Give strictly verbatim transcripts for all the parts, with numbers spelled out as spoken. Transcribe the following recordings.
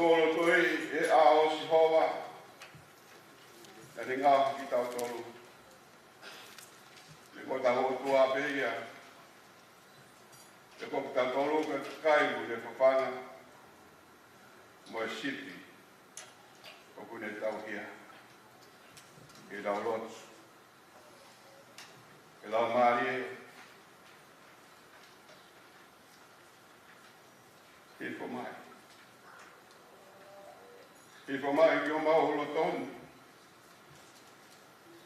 Polo toi e ʻao ʻo Sihova, naʻa ne ngaohi kitautolu. He ko hotau ʻOtua pē ia. He ko kitautolu ko e kakai ʻoku ne fafanga, mo e sipi ʻoku ne tauhi ia. Ke tau lotu. ʻE Laumālie, hifo mai. Hifo mai ki homau loto ni,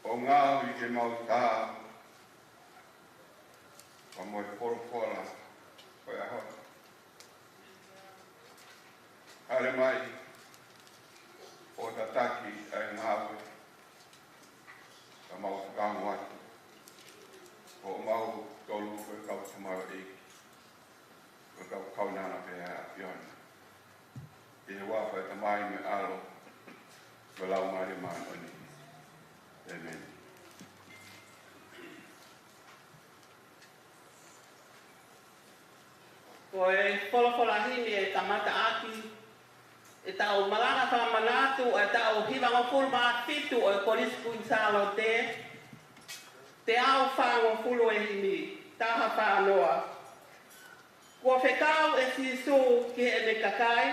ʻo ngaohi ke mau tā, pea mo e folofola ʻo e ʻaho ni. Hāʻele mai ʻo tataki ʻa e ngāue ʻoku mau fakaongo atu, ʻo mau tolu ko e kau tamaioʻeiki, ko e kau kaunanga pē ʻa e ʻAfiona. ʻI he huafa ʻo e Tamai mo e ʻAlo mo e Laumālie Māʻoniʻoni. ʻĒmeni. Ko e folofola himi ʻe kamata ʻaki ʻetau malanga fakamanatu ʻa e taʻu hivangofulu mā fitu ʻo e Kolisi Kuini Sālote, teau fāngofulu e himi, taha fā noa. Kuo fekau ʻe Sīsū ki heʻene kakai,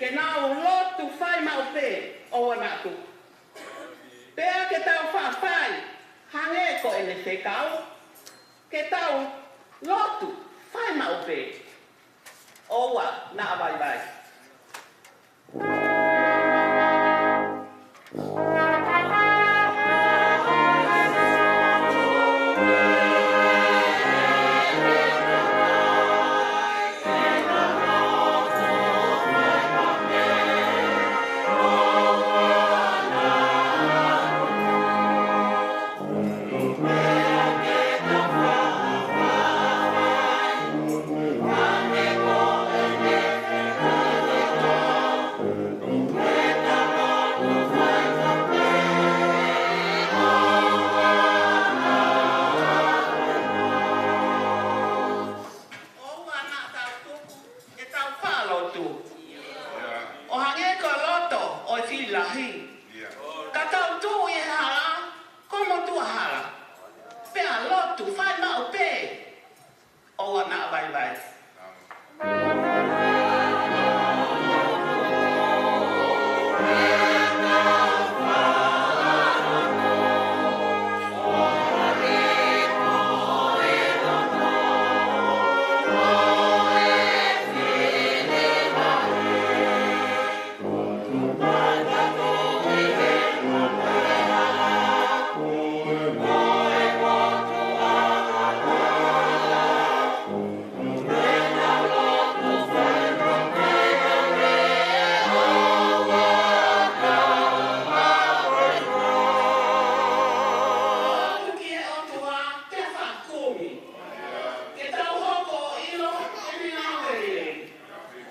ke nau lotu fai maʻu pē, ʻoua naʻa tuku. Pea ke tau faʻa fai, hangē ko ʻene fekau, ke tau lotu fai maʻu pē, ʻoua naʻa vaivai. ʻOua naʻa tau tuku ʻetau faʻa lotu. ʻO hangē ko e loto ʻo e fili lahi. Ka tau tuʻu ʻi he hala, ko motuʻa hala. Pea lotu fai maʻu pē, ʻoua naʻa vaivai. Ke tau hoko ʻo ʻilo ʻene ngāue lelei.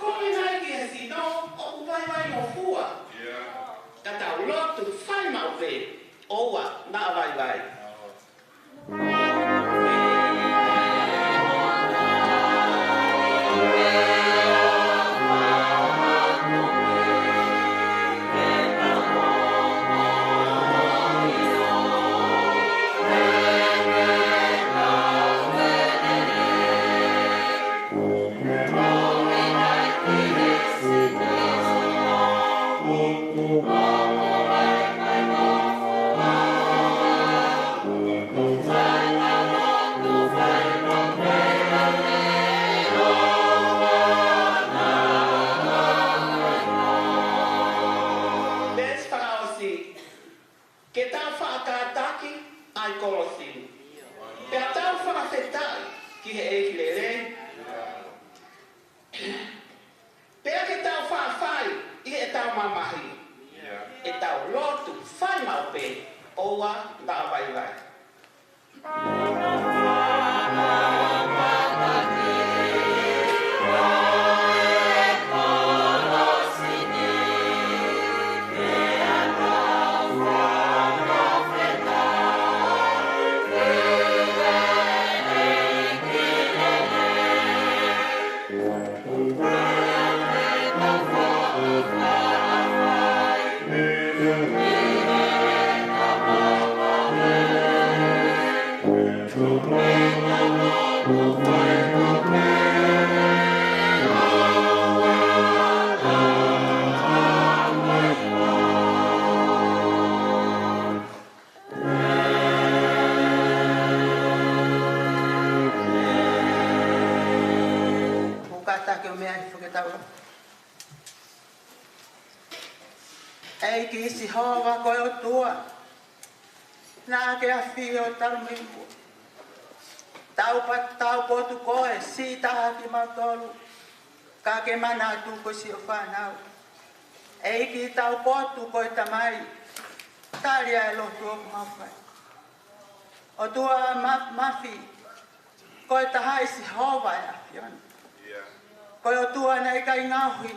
Kumi mai ki he sino ʻoku vaivai ngofua. Ka tau lotu fai maʻu pē, ʻoua naʻa vaivai. Veesi fakaʻosi. Ke tau faʻa kātaki ʻa e kolosi ni. Pea tau fakafetaʻi ki he ʻEiki lelei. Pea ke tau faʻa fai ʻi heʻetau mamahi. ʻEtau lotu fai maʻu pē, ʻoua naʻa vaivai. ʻEiki Sihova ko e ʻOtua, naʻa ke ʻafio talu mei muʻa. Taupa-, taupotu koe, siʻi taha kimautolu, ka ke manatu ko siʻo fānau. ʻEiki taupotu ko e Tamai, tali ʻa e lotu ʻoku mau fai. ʻOtua ma-, mafi, ko e taha ʻi Sihova ʻa e ʻAfiona. Ko e ʻOtua naʻe ʻikai ngaohi,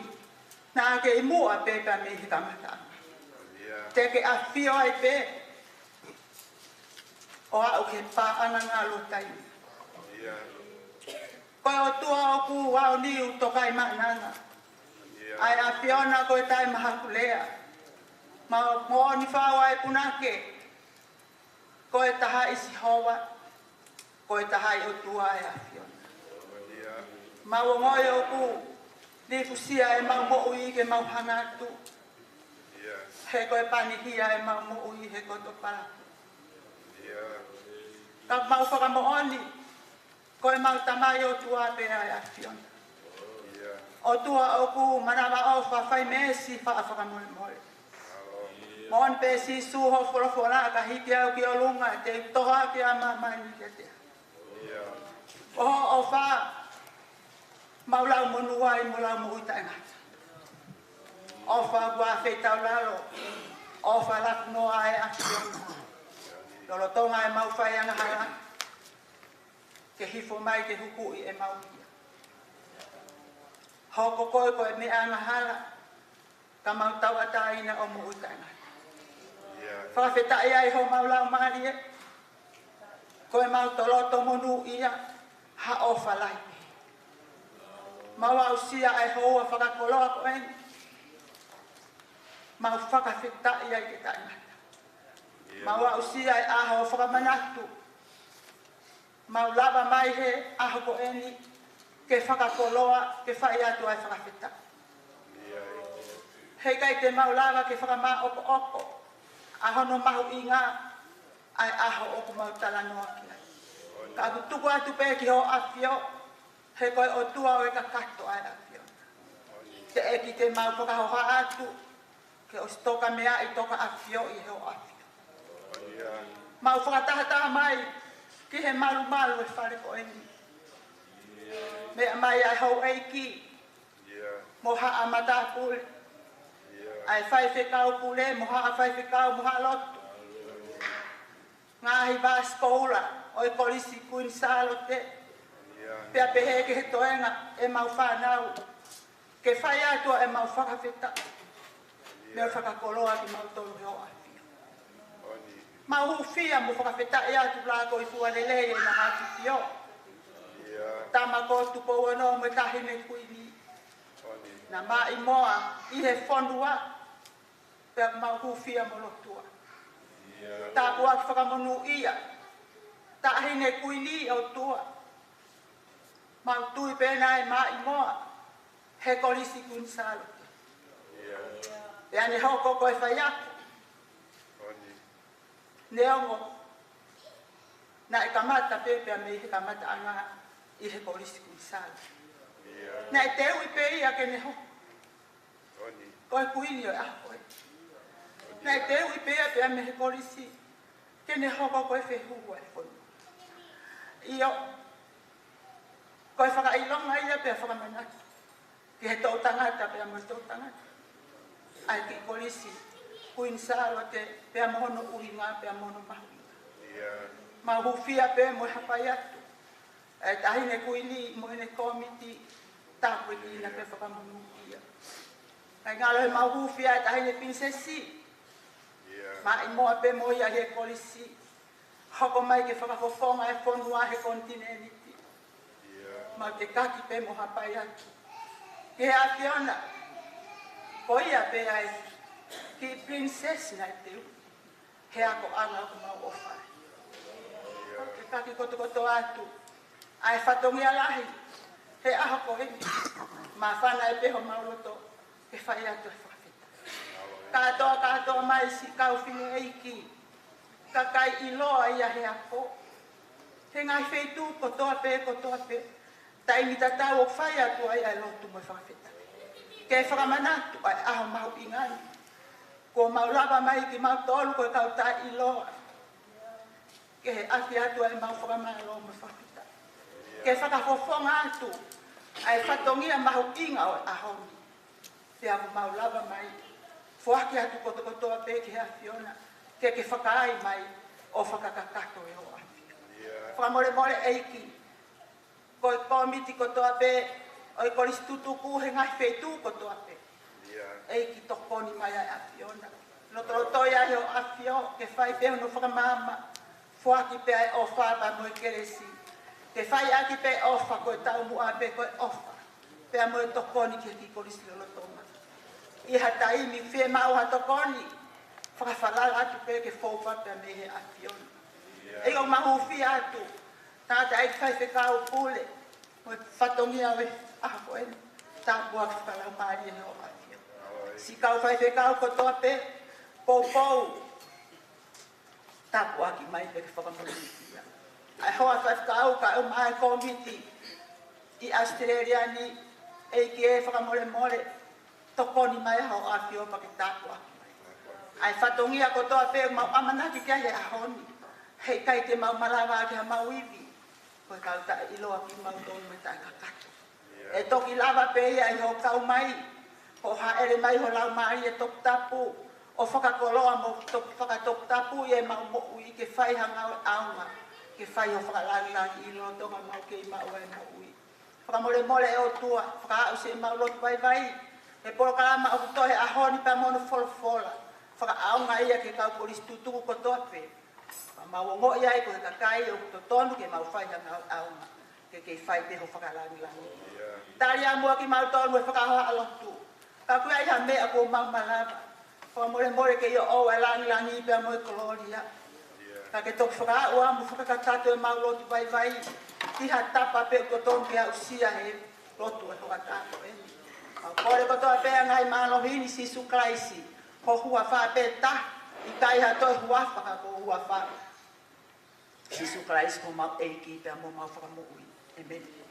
naʻa ke ʻi muʻa pē pea mei he kamataʻanga. Te ke ʻafio ai pē, ʻo aʻu ki he paʻanga ngalo taimi. Ko e ʻOtua ʻoku aoniu toka ʻi maʻananga. ʻA e ʻAfiona ko e taʻemahakulea. Mo-, moʻoni fau ʻa e punake. Ko e taha ʻi Sihova, ko e taha ʻi ʻOtua ʻa e ʻAfiona. Mau ongoʻi ʻoku lifusia ʻemau moʻui ke mau hanga atu. He ko e panihia ʻemau moʻui he ko e topala. Ka mau fakamoʻoni, ko ʻemau Tamai ʻOtua pē ʻa e ʻAfiona. ʻOtua ʻoku manavaʻofa, fai meesi, faʻa fakamolemole. Moʻoni pē Sīsū hoʻo folofola ka hiki au ki ʻolunga, te u toho hake ʻa māmani kiate au. Ko hoʻo ʻofa, mau lau monū ai mo lau moʻui taʻengata. ʻOfa ʻoku feitaulalo, ʻofa laku noa ʻa e ʻAfiona. Lolotonga ʻemau fai angahala, ke hifo mai ke hukuʻi ʻemau hia. Hoko koe ko e meʻa angahala, ka mau tauʻatāina ʻo moʻui taʻengata. Fakafetaʻi ai homau laumālie, ko ʻemau toloto monūʻia, ha ʻofa lahi pē. Mau aʻusia ʻa e houa fakakoloa ko eni. Mau fakafetaʻi ai ke taʻengata. Mau aʻusia ʻa e ʻaho fakamanatu. Mau lava mai he ʻaho ko eni ke fakakoloa, ke fai atu ʻa e fakafetaʻi. He ʻikai te mau lava ke fakamāʻopoʻopo ʻa hono mahuʻinga ʻa e ʻaho ʻoku mau talanoa ki ai. Ka ʻoku tuku atu pē ki hoʻo ʻAfio, he ko e ʻOtua ʻo e kakato ʻa e ʻAfiona. Teʻeki te mau fakahoha atu, ke ʻosi toka meaʻi, toka ʻafioʻi ʻe hoʻo ʻAfio. Mau fakatahataha mai ki he malumalu ʻo e fale ko eni. Meʻa mai ʻa e houʻeiki, mo haʻa matāpule. ʻA e faifekau pule, mo haʻa faifekau, mo haʻa lotu. Ngaahi vāsikoula ʻo e Kolisi Kuini Sālote. Pea pehē ki he toenga ʻemau fānau. Ke fai atu ʻemau fakafetaʻi. Mo e fakakoloa kimautolu he hoʻo ʻAfio. Mau hūfia mo fakafetaʻi atu la ko i fua lelei ʻena ʻAfio. Tama ko Tupou Ono mo e Taʻahine Kuini. Naʻa ma ʻi moa ʻi he fonua. Pea mau hūfia mo lotua. Tāpuaki fakamonūʻia. Taʻahine Kuini ʻOtua. Mau tui pē naʻe ma ʻi moa he Kolisi Kuini Sālote. Pea ne hoko ko e faiako. Neongo naʻe kamata pē pea mei he kamataʻanga ʻi he Kolisi Kuini Sālote. Naʻe teuʻi pē ia ke ne hoko ko e Kuini ʻo e ʻaho ko ē. Naʻe teuʻi pē ia pea mei he kolisi ke ne hoko ko e fehuhu ʻa e fonua. ʻIo, ko e fakaʻilonga ia pea fakamanatu ki he toʻutangata pea mo e toʻutangata ʻa e kiʻi Kolisi Kuini Sālote pea mo hono ʻuhinga pea mo hono mahuʻinga. Mau hūfia pē mo e hapai atu ʻa e Taʻahine Kuini mo ʻene kōmiti, tāpuekina pea fakamonūʻia. Kae ngalo he mau hūfia ʻa e Taʻahine Pilinisesi, ma ʻi moa pē mo ia he kolisi, hoko mai ke fakafofonga e fonua he konitinēniti. Mau tekaki pē mo hapai atu ki he ʻAfiona, ko ia pē ʻa e kiʻi pilinisesi naʻe teu he akoʻanga ʻoku mau ʻofa ai. Ke kaki kotokoto atu ʻa e fatongia lahi he ʻaho ko eni. Māfana ai pē homau loto ke fai atu e fakafetaʻi. Kātoa, kātoa mai siʻi kau fineʻeiki, kakai ʻiloa ia he ako, he ngaahi feituʻu kotoa pē, kotoa pē, taimi tatau ʻoku fai atu ai ʻa e lotu mo e fakafetaʻi. Ke fakamanatu ʻa e ʻaho mahuʻinga ni. Kuo mau lava mai kimautolu ko e kau taʻeʻiloa ke ʻaʻahi atu ʻemau fakamālō mo e fakafetaʻi. Ke fakafofonga atu ʻa e fatongia mahuʻinga ʻo e ʻaho ni. Pea kuo mau lava mai foaki atu kotokotoa pē ki he ʻAfiona, ke ke fakaai mai ʻo fakakakato ʻe hoʻo ʻAfio. Fakamolemole ʻEiki, ko e kōmiti kotoa pē ʻo e kolisi tutuku he ngaahi feituʻu kotoa pē. ʻEiki, tokoni mai ʻa e ʻAfiona. Lotoloto ia ʻe hoʻo ʻAfio ke fai pē hono fakamaama, foaki pē ʻa e ʻofa pea mo e kelesi. Ke fai ʻaki pē ʻofa ko e taumuʻa pē ko e ʻofa, pea mo e tokoni ki he kiʻi kolisi lolotonga. ʻI ha taimi fiemaʻu ha tokoni, fakafalala atu pē ke fou pē mei he ʻAfiona. ʻEiki, ʻoku mau hūfia atu tangataʻeiki faifekau, pule mo e fatongia ʻo e ʻaho ko eni. Tāpuaki fakalaumālie ʻe hoʻo ʻAfio siʻi kau faifekau kotoa pē, poupou. Tāpuaki mai pē ke fakamolemole ia ʻa e hoa faifekau kae ʻumaʻā e kōmiti ʻi ʻAositelēlia ni. ʻEiki ē, fakamolemole, tokoni mai ʻa hoʻo ʻAfio pea ke tāpuaki mai ʻa e fatongia kotoa pē ʻoku mau ʻamanaki ki ai he ʻaho ni. Heʻikai te mau malava ʻaki hamau ivi, ko e kau taʻeʻiloa kimautolu mo e taʻekakato. ʻE toki lava pē ia ʻi hoʻo kau mai, ko e hāʻele mai ho Laumālie Toputapu ʻo fakakoloa mo top-, fakatoputapuʻi ʻemau moʻui ke fai ha ngāue ʻaonga, ke fai ho fakalāngilangi ʻi loto ʻemau kei maʻu ʻa e moʻui. Fakamolemole ʻe ʻOtua, fakaaʻu siʻemau lotu vaivai he polokalama ʻoku toʻo he ʻaho ni pea mo hono folofola. Fakaʻaonga ia ki he kau kolisi tutuku kotoa pē. Ka mau ongoʻi ai ko e kakai ʻoku totonu ke mau fai ha ngāue ʻaonga, ke kei fai pē ho fakalāngilangi. Tali ā muʻa kimautolu mo e fakahohaʻa lotu. Ka ʻoku ʻi ai ha meʻa kuo mau malava, fakamolemole ke ʻi ʻōʻou ʻa e lāngilangi pea mo e kolōlia. Ka ke toki fakaaʻu ā mo fakakakato ʻemau lotu vaivai ki ha tapa pē ʻoku totonu ke aʻusia he lotu ʻo e hoʻatā ko eni. Mau kole kotoa pē ʻa e ngaahi mālohi ni ʻia Sīsū Kalaisi, ko ho huafa pē taha, ʻikai ha toe huafa ka ko ho huafa. Sīsū Kalaisi ko homau ʻEiki pea mo homau Fakamoʻui. ʻĒmeni.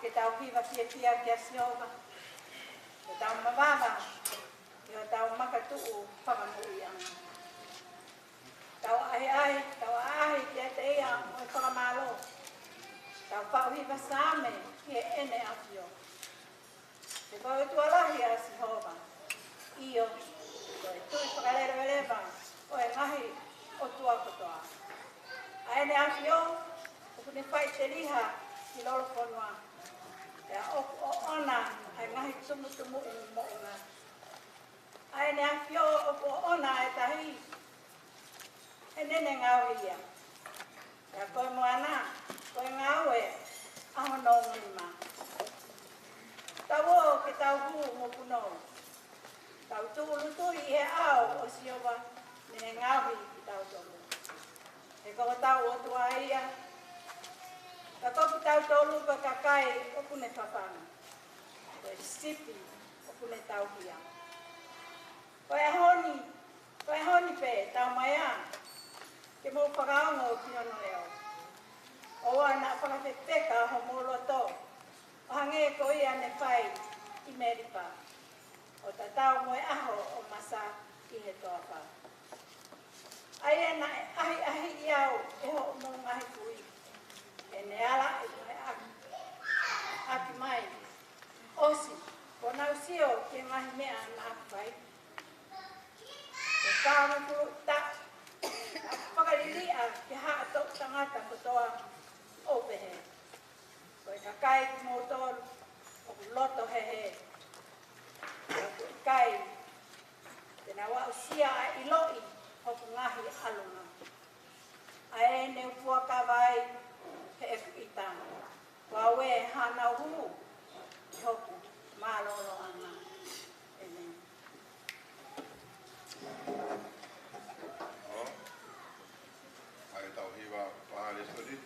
Ke tau hiva fiefia kia Sihova, ke tau mavava ʻi hotau makatuʻu fakamoʻuiʻanga. Tau ʻahiʻahi, tau ʻahiʻahi kiate ia mo e fakamālō. Tau faʻu hiva Saame ki heʻene ʻafio. He ko e ʻOtua lahi ʻa Sihova. ʻIo, ko e Tuʻi fakaleleveleva ʻo e ngaahi ʻotua kotoa. ʻA ʻene ʻafio ʻoku ne faʻiteliha ki lolofonua, pea ʻoku ʻoʻona ʻa e ngaahi tumutumu ʻi moʻunga. ʻA ʻene ʻafio ʻoku ʻoʻona ʻa e tahi, he naʻa ne ngaohi ia. Pea ko e moana, ko e ngāue ʻa hono ongo nima. Tau ō ke tau hū mo punou. Tau tūʻulutui ʻi he ʻao ʻo Sihova, naʻa ne ngaohi kitautolu. He ko hotau ʻOtua ia. Ka ko kitautolu ko e kakai ʻoku ne fafanga, ko e sipi ʻoku ne tauhi ia. Ko e ʻaho ni, ko e ʻaho ni pē, tau mai ā, ke mou fakaongo ki hono leʻo. ʻOua naʻa fakafefeka homou loto, ʻo hangē ko ia ne fai ʻi Melipa, ʻo tatau mo e ʻaho ʻo Masa ʻi he toafa. ʻA ia naʻe ʻahiʻahiʻi au ʻe hoʻomou ngaahi kui, ʻi heʻene ala ʻi he ʻaki, ʻaki mai. ʻOsi, kuo nau sio ki he ngaahi meʻa naʻa ku fai. Ko e taha mo e hongofulu taʻu, naʻa ku fakaliliʻa ki he haʻa toʻutangata kotoa ʻo pehē: Ko e kakai kimoutolu ʻoku loto hehē. Ka ʻoku ʻikai te nau aʻusia ʻa e ʻiloʻi hoku ngaahi ʻalunga, ʻa ē ne u fuakava ai heʻeku ʻita. Ko au ē haʻanau hū ʻi hoku mālōlōʻanga. ʻĒmeni. ʻO, ʻai tau hiva pālesoni.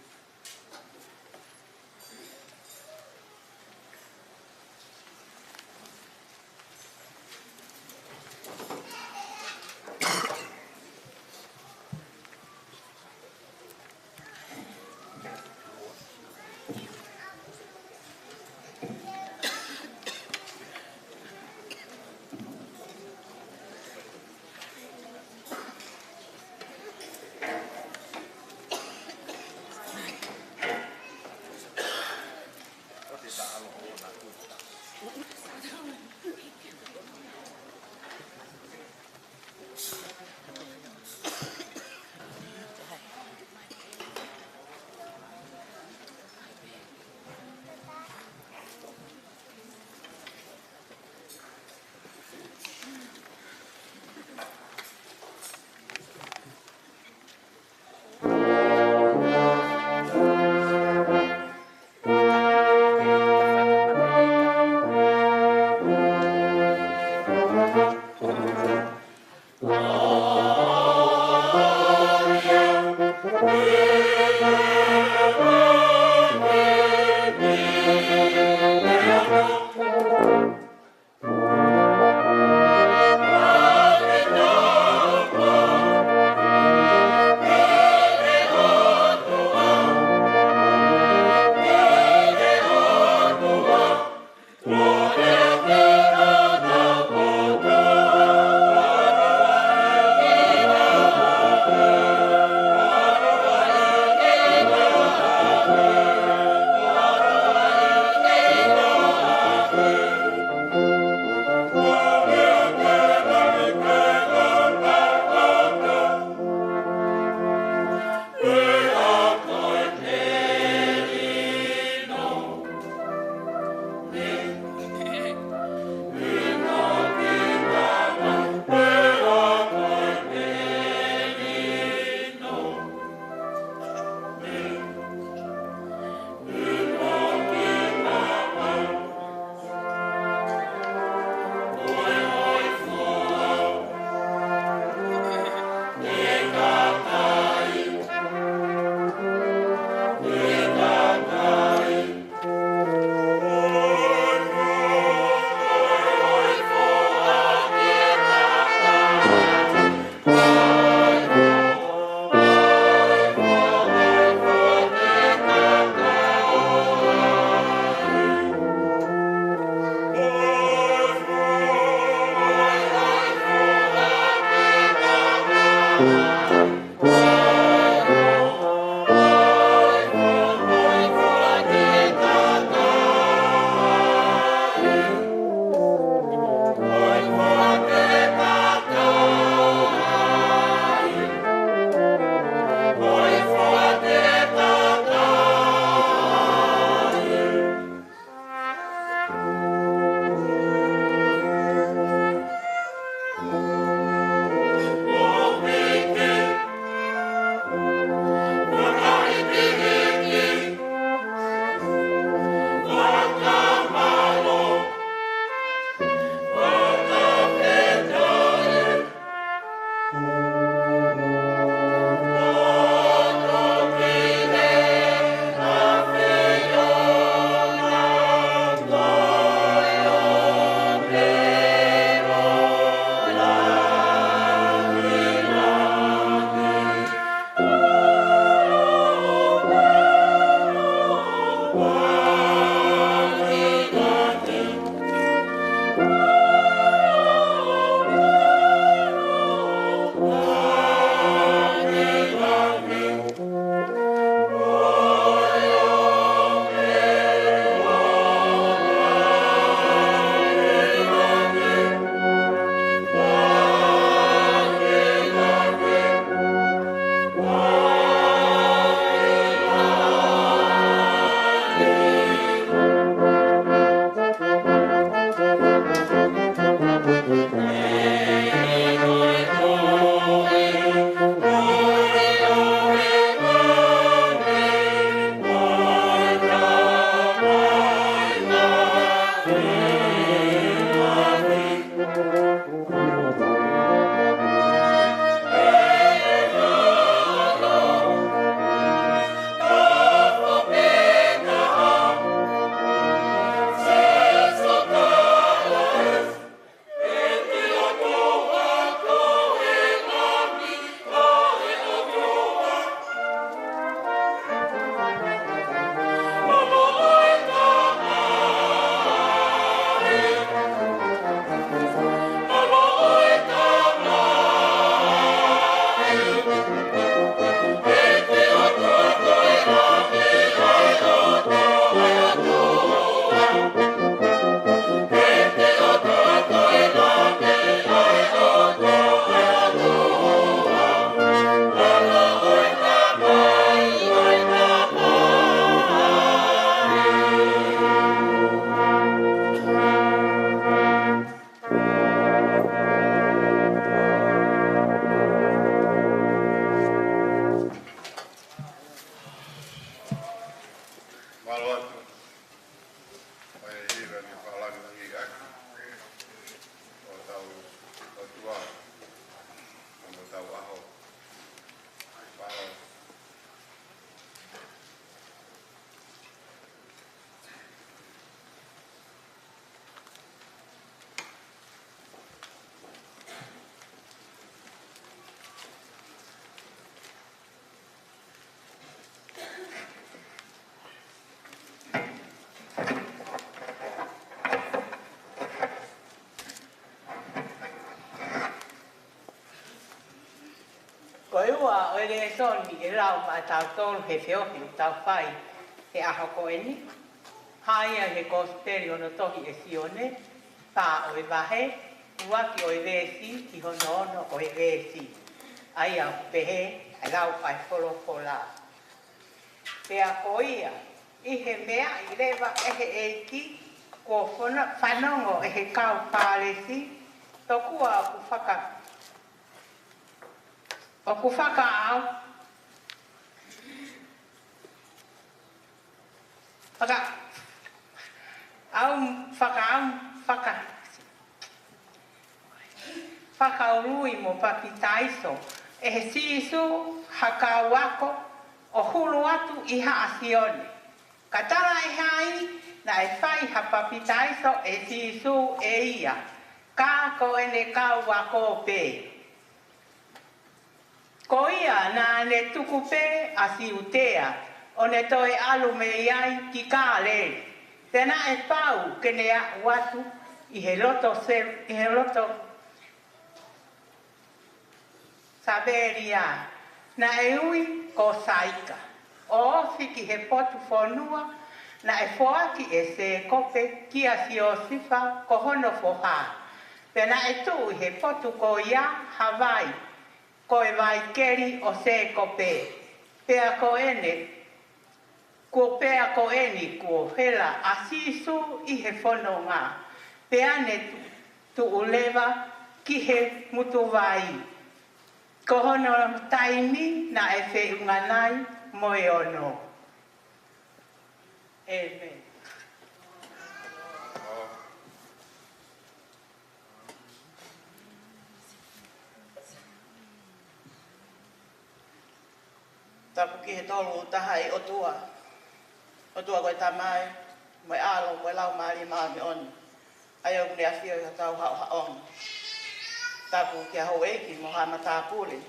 ʻE hiva ni pālangi ʻaki ʻo tau ʻOtua, ʻo tau ʻaho. Pālangi. Ko e ua ʻo e lēsoni ʻe lau maʻatautolu he feohi ʻoku tau fai he ʻaho ko eni, hā ia he Kosipeli ʻo hono tohi ʻe Sione, fā ʻo e vahe, ua ki ʻo e veesi, ki hono ono ʻo e veesi. ʻA ia ʻoku pehē ʻa e lau ʻa e folofola. Pea ko ia, ʻi he meʻa ʻi leva ʻe he ʻEiki, kuo fona-, fanongo ʻe he kau Fālesi, tokua ʻoku faka-, ʻoku fakaʻau, faka-, au, fakaʻau, faka-, fakaului mo papitaiso ʻe he Sīsū ha kau ako ʻo hulu atu ʻi Haʻa Sione. Ka talaʻehai naʻe fai ha papitaiso ʻe Sīsū ʻe ia, ka ko ʻene kau ako pē. Ko ia naʻa ne tuku pē ʻa Siutea, ʻo ne toe ʻalu mei ai ki Kāleli. Pea naʻe pau ke ne aʻu atu ʻi he loto Se-, ʻi he loto Samelia, naʻe ui ko Saika, ʻo ofi ki he potu fonua naʻe foaki ʻe Sēkope kia Siosifa ko hono foha. Pea naʻe tuʻu ʻi he potu ko ia ha vai, ko e vai keli ʻo Sēkope. Pea ko ʻene, kuo pea ko eni kuo hela ʻa Sīsū ʻi he fononga, pea ne tu-, tuʻu leva ki he ngutu vai. Ko hono taimi naʻe feʻunga nai mo e ono. ʻĒmeni. Tapu ki he Tolu Tahaʻi ʻOtua, ʻOtua ko e Tamai, mo e ʻAlo, mo e Laumālie Māʻoniʻoni, ʻa ia ʻoku ne ʻafio ʻi hotau haʻohaʻonga. Tapu ki he houʻeiki mo haʻa matāpule.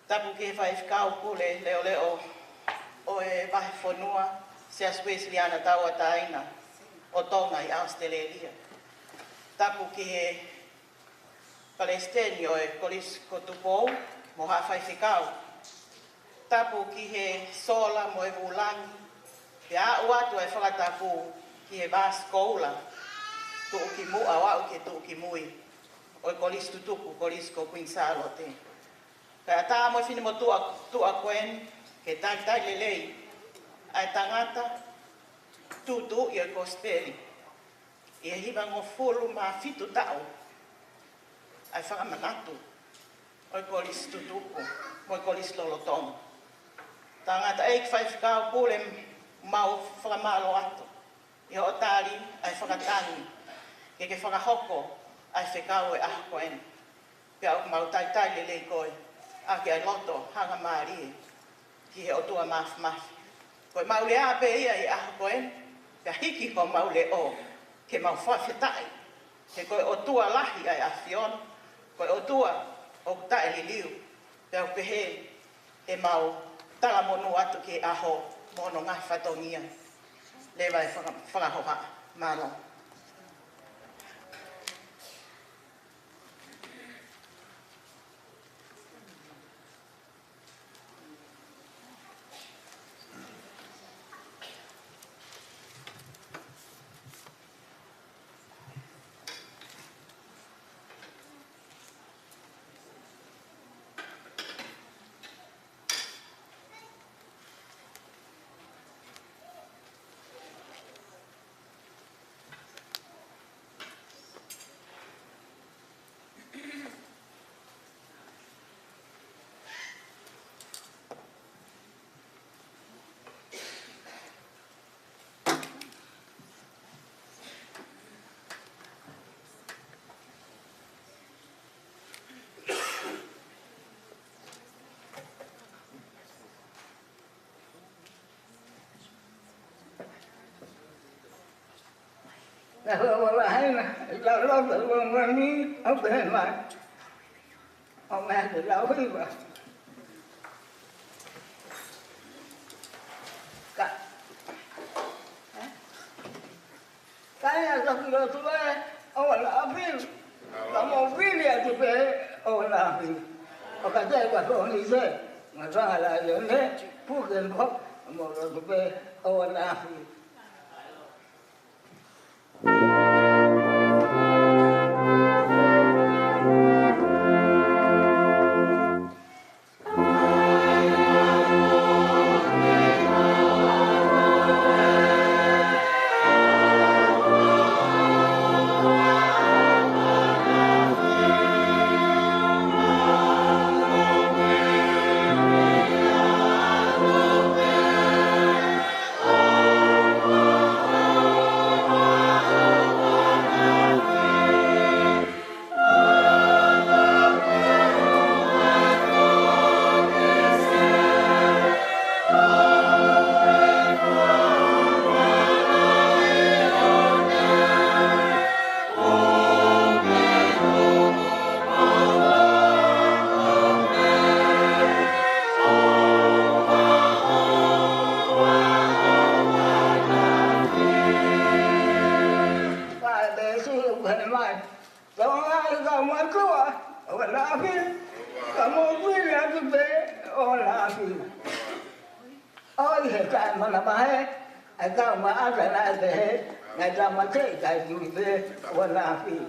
Tapu ki he faifekau pule leʻoleʻo ʻo e vahefonua, Siasi Uēsiliana Tauʻatāina ʻo Tonga ʻi ʻAositelēlia. Tapu ki he palesiteni ʻo e Kolisi ko Tupou mo haʻa faifekau. Tapu ki he sola mo e vūlangi, pea aʻu atu ʻa e fakatapu ki he vāsi koula, tuʻukimuʻa ʻo aʻu ki he tuʻukimui ʻo e kolisi tutuku, Kolisi ko Kuini Sālote. Kae ʻatā mo e finemotuʻa, tuʻa ko eni, ke talitali lelei ʻa e tangata tūtuuʻi ʻo e Kosipeli ʻi he hivangofulu mā fitu taʻu ʻa e fakamanatu ʻo e kolisi tutuku mo e kolisi lolotonga. Tangataʻeiki faifekau pule, mau fakamālō atu ʻi hoʻo tali ʻa e fakatangi ke ke fakahoko ʻa e fekau ʻo e ʻaho ko eni. Pea ʻoku mau talitali lelei koe ʻaki ʻa e loto hangamālie ki he ʻOtua Māfimafi. Ko ʻemau lea pē ia ʻi he ʻaho ko eni, pea hiki ko homau leʻo ke mau fakafetaʻi. He ko e ʻOtua lahi ʻa e ʻAfiona, ko e ʻOtua ʻoku taʻeliliu, pea ʻoku pehē ʻemau talamonū atu ki he ʻaho mo hono ngaahi fatongia. Leva e faka-, fakahohaʻa. Mālō. Ka ʻoku ʻalu hena, ʻi he lau loto ʻo e ʻaho ni, ʻoku pehē mai. ʻOku meʻa ke lau hiva. Ka, ē? Ka ʻi he toki lotu ē, ʻoua naʻa fili. Ka mou fili atu pē, ʻoua naʻa fili. ʻO ka te ua tō ni se, ngā tanga la io ne, puke nko, mou lotu pē, ʻoua naʻa fili. Fai pē si uhe mai. Tau ngā i ka matua, ʻoua naʻa fili. Ka mou fili atu pē, ʻoua naʻa fili. ʻOi he kai mana mahe, ʻai kau ma ata naʻe pehē, naʻe tama te i kai tui pē, ʻoua naʻa fili.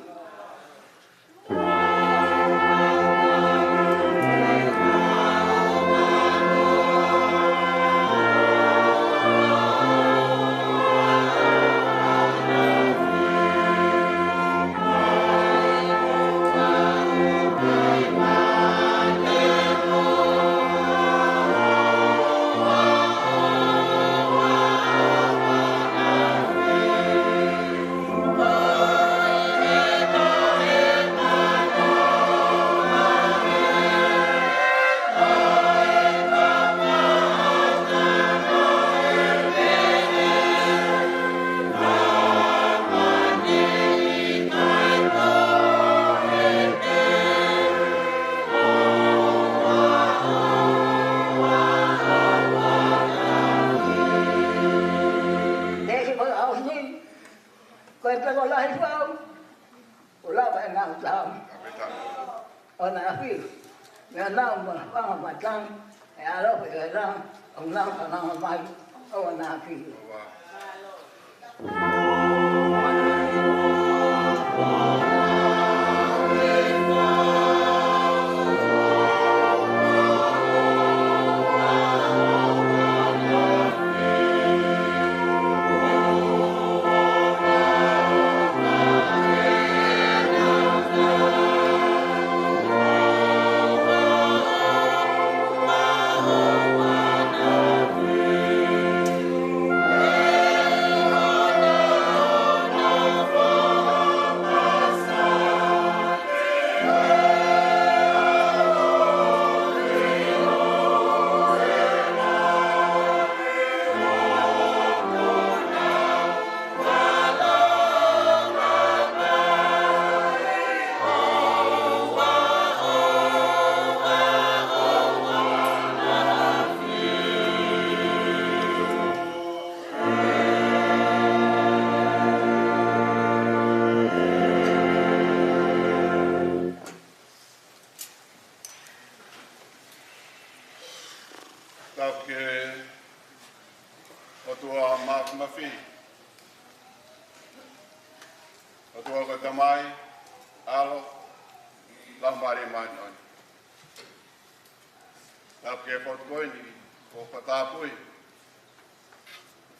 Ko e peko lahi fau, ʻo lava e ngaahi tau. ʻOua naʻa fili. Meʻa nau ma fanga matang, e alo pe e la, ʻo nau ka nau mai, ʻoua naʻa fili. Tapu ki he ʻOtua Māfimafi, ʻOtua ko e Tamai, ʻAlo, Laumālie Māʻoniʻoni. Tapu ki he potu ko eni, ʻoku fakatapui,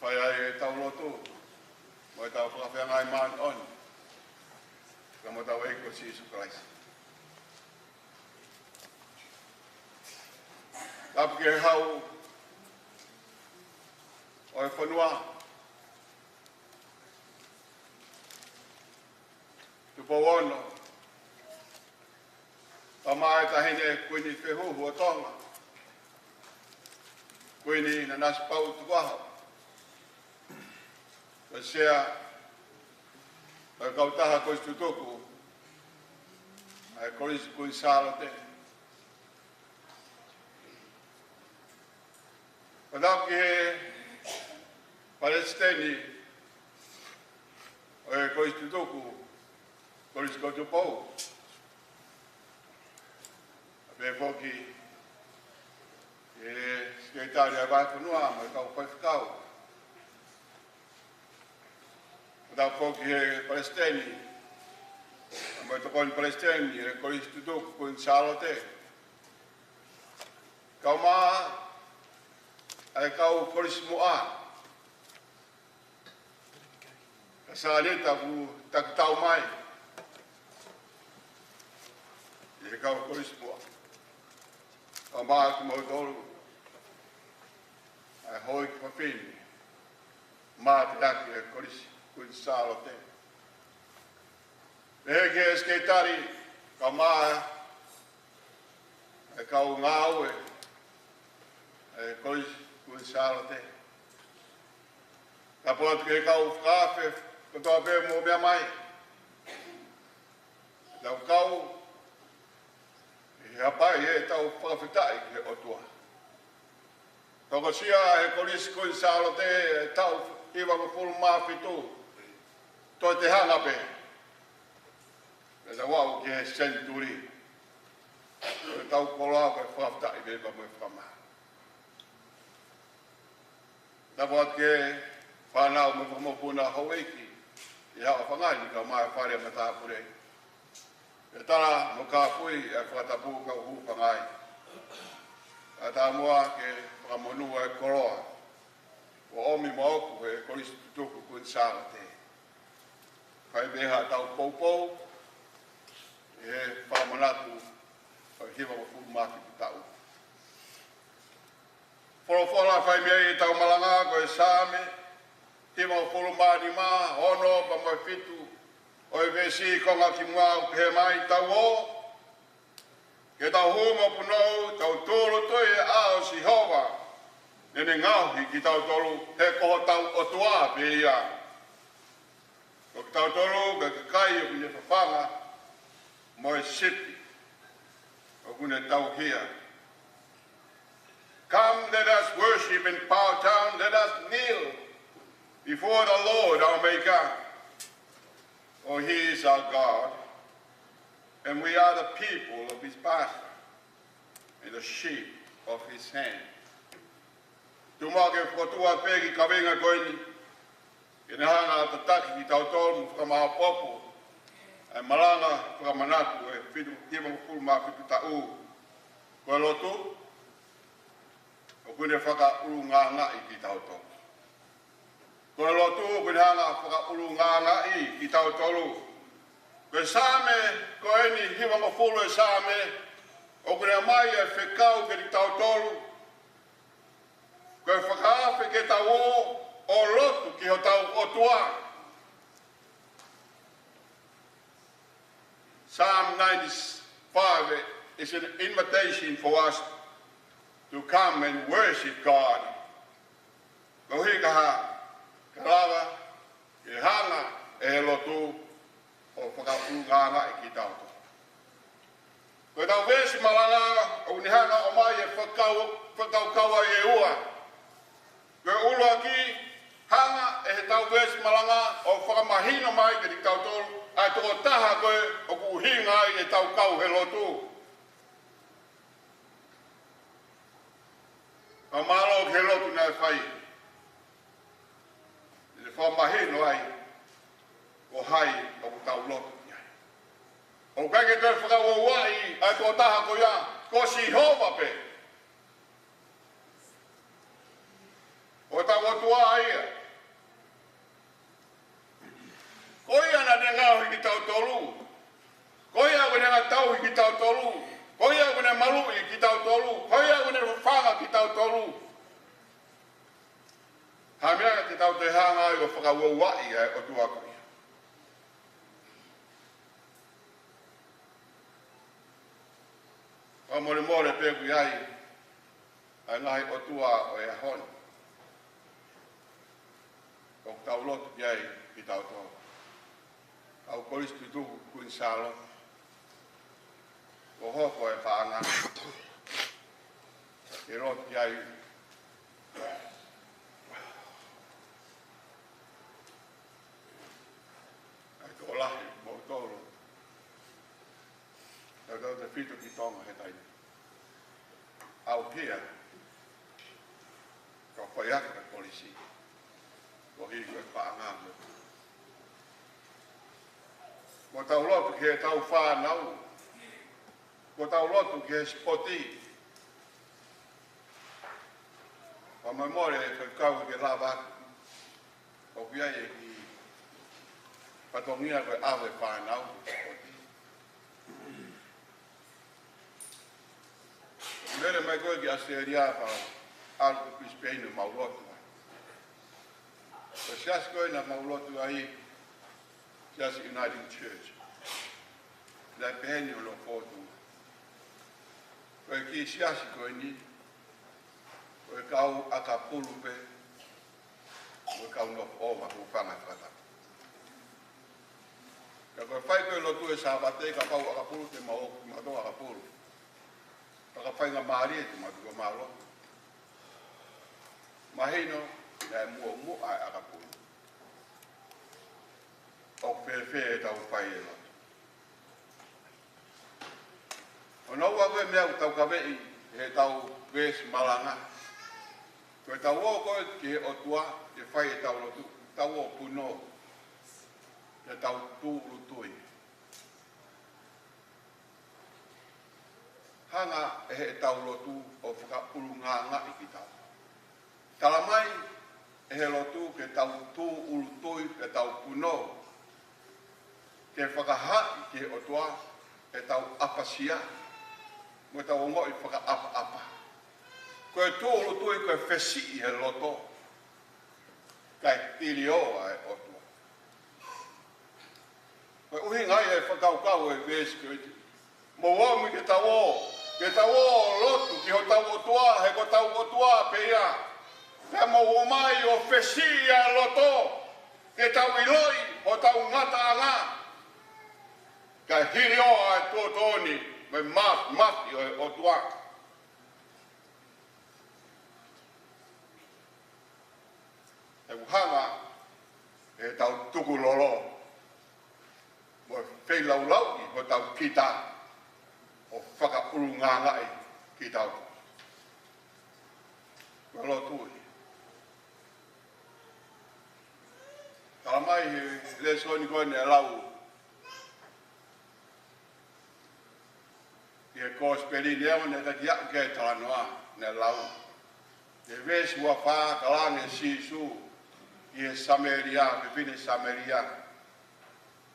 fai ai ʻetau lotu, mo ʻetau fakafeangai māʻoniʻoni, ka mo hotau ʻEiki ko Sīsū Kalaisi. Tapu ki he hau ʻo e fonua, Tupou Ono, Tamai Taʻahine Kuini Fehuhu ʻo Tonga, Kuini Nanasipauʻu Tukuʻaho, ko e Sea ʻo e kautaha kolisi tutuku ʻa e Kolisi Kuini Sālote. Pea tau ki he palesiteni ʻo e kolisi tutuku, Kolisi ko Tupou. Pea foki ki he sekelitali ʻa e vahefonua mo e kau faifekau. Pea tau foki ki he palesiteni mo e tokoni palesiteni ʻo e Kolisi Tutuku Kuini Sālote. Kae ʻumaʻā ʻa e kau kolisi muʻa. Ka Sānita kuo takitau mai ʻi he kau kolisi muʻa. Kae ʻumaʻā kimoutolu ʻa e houʻeiki fafine, mateaki ʻo e Kolisi Kuini Sālote. Pehē ki he sekelitali, kae ʻumaʻā ʻa e kau ngāue ʻa e Kolisi Kuini Sālote. Tapu atu ki he kau fakaafe kotoa pē mou meʻa mai. Tau kau ʻi he hapai ʻetau fakafetaʻi ki he ʻOtua. Tokosia ʻa e Kolisi Kuini Sālote ʻi he taʻu hivangofulu mā fitu, toe te hanga pē. Pea tau aʻu ki he senituli, ko ʻetau koloa ko e fakafetaʻi pē pea mo e fakamā. Tapu atu ki he fānau mo e fakamokopuna houʻeiki ʻi he Haʻofanga ni kae ʻumaʻā e fale matāpule. Pea tala mo kāpui ʻa e fakatapu kau hūfanga ai. Kae ʻatā muʻa ke fakamonū ʻa e koloa kuo ʻomi maʻaku ʻe he Kolisi Tutuku Kuini Sālote. Fai pē haʻatau poupou ʻi he fakamanatu ʻo e hivangofulu mā fitu taʻu. Folofola fai mei ai ʻetau malanga ko e Saame hivangofulu mā nima, ono pea mo e fitu ʻo e veesi konga kimuʻa, ʻoku pehē mai: Tau ō, ke tau hū mo punou, tau tūʻulutui he ʻao ʻo Sihova, naʻa ne ngaohi kitautolu, he ko hotau ʻOtua pē ia. Ko kitautolu ko e kakai ʻoku ne fafanga, mo e sipi ʻoku ne tauhia. Come, let us worship and bow down, let us kneel before the Lord our Maker. For he is our God, and we are the people of his pasture, and the sheep of his hand. Tuku muʻa ke u fokotuʻu pē kiʻi kaveinga ko eni, ke ne hanga ʻo tataki kitautolu mo fakamaopoopo ʻa e malanga fakamanatu ʻo e fitu, hivangofulu mā fitu taʻu. Ko e lotu ʻoku ne fakaʻulungaangaʻi kitautolu. Ko e lotu ʻoku ne hanga ʻo fakaʻulungaangaʻi kitautolu. Ko e Saame ko eni, hivangofulu ʻo e Saame, ʻoku ne ʻomai ʻa e fekau kiate kitautolu. Ko e fakaafe ke tau ō ʻo lotu ki hotau ʻOtua. Psalm ninety-five is an invitation for us to come and worship God. Koeʻuhi ka hā? Ka lava ke hanga ʻe he lotu ʻo fakaʻulungaangaʻi kitautolu. Ko ʻetau veesi malanga ʻoku ne hanga ʻo ʻomai e fakau-, fakakaukau ʻe ua. Ko e ʻuluaki, hanga ʻe heʻetau veesi malanga ʻo fakamahino mai kiate kitautolu ʻa e tokotaha ko ē ʻoku ʻuhinga ai ʻetau kau he lotu. Ka mālō ki he lotu naʻe fai, ʻi he fakamahino ai ko hai ʻoku tau lotu ki ai. ʻOku ʻikai ke toe fakauouaʻi ʻa e tokotaha ko ia, ko Sihova pē. Ko hotau ʻOtua ia. Ko ia naʻa ne ngaohi kitautolu. Ko ia ʻoku ne hanga ʻo tauhi kitautolu. Ko ia ʻoku ne maluʻi kitautolu. Ko ia ʻoku ne fafanga kitautolu. Ha meʻa te tau toe hanga ai ʻo fakauouaʻi ʻa e ʻOtua ko ia? Fakamolemole pē ʻoku ʻi ai ʻa e ngaahi ʻotua ʻo e ʻaho ni ʻoku tau lotu ki ai kitautolu. Kolisi Tutuku Kuini Sālote, ʻo hoko e paʻanga ke lotu ki ai ʻa e tokolahi mo tolo, tautautefito ki Tonga he taimi. ʻAuhia, ka fai atu e kolisi, koeʻuhi ko e paʻanga mo. Ko ʻetau lotu ki heʻetau fānau, ko ʻetau lotu ki he sipoti. Fakamolemole, faifekau, ke lava ʻoku ʻi ai e kiʻi fatongia ko e ʻave fānau ki he sipoti. Lele mai ko ē ki ʻAositelēlia pea ʻalu ki Brisbane ʻo mau lotu ai. Ko e siasi ko ē naʻa mau lotu ai, Siasi Uniting Church. Naʻe pehē ni hono fōtunga. Ko e kiʻi siasi ko eni, ko e kau ʻakapulu pē, mo e kau nofo ʻo ma hūfanga fakatapu. Ka ko e fai ko ē lotu ʻi he Sāpate, kapau ʻakapulu te mau, mautolu ʻakapulu. Pea ka faingamālie te mau tuku mālō. Mahino, naʻe muʻomuʻa e ʻakapulu. ʻOku fēfē ʻetau fai e lotu? Hono ua ko e meʻa ʻoku tau kaveʻi heʻetau veesi malanga. Ko ʻetau ō ko ē ki he ʻOtua ke fai ʻetau lotu, tau ō punou, ke tau tūʻulutui. Hanga ʻe heʻetau lotu ʻo fakaʻulungaangaʻi kitautolu. Tala mai ʻe he lotu ke tau tūʻulutui, ke tau punou, ke fakahaaʻi ki he ʻOtua ʻetau ʻapasia mo ʻetau ongoʻi fakaʻapaʻapa. Ko e tūʻulutui ko e fesiʻi he loto, kae tilioa e ʻOtua. Ko e ʻuhinga ia e fakakaukau e veesi ko eni. Mou ō mai ke tau ō, ke tau ō lotu ki hotau ʻOtua, he ko hotau ʻOtua pē ia. Pea mou ō mai ʻo fesiʻi ʻa e loto, ke tau ʻiloʻi hotau ngataʻanga, kae tilioa e tuʻutuʻuni mo e maf-, mafi ʻo e ʻOtua. He ʻoku hanga ʻe heʻetau tukulolo mo e feilaulau ʻi hotau kita ʻo fakaʻulungaangaʻi kitautolu. Ko e lotu ia. Tala mai he lēsoni ko eni ʻa e lau ʻi he Kosipeli ni, ʻa ia naʻe taki aʻu ki ai e talanoa naʻe lau. ʻI he veesi ua fā, talaange ʻe Sīsū ki he Samēlia, fefine Samēlia.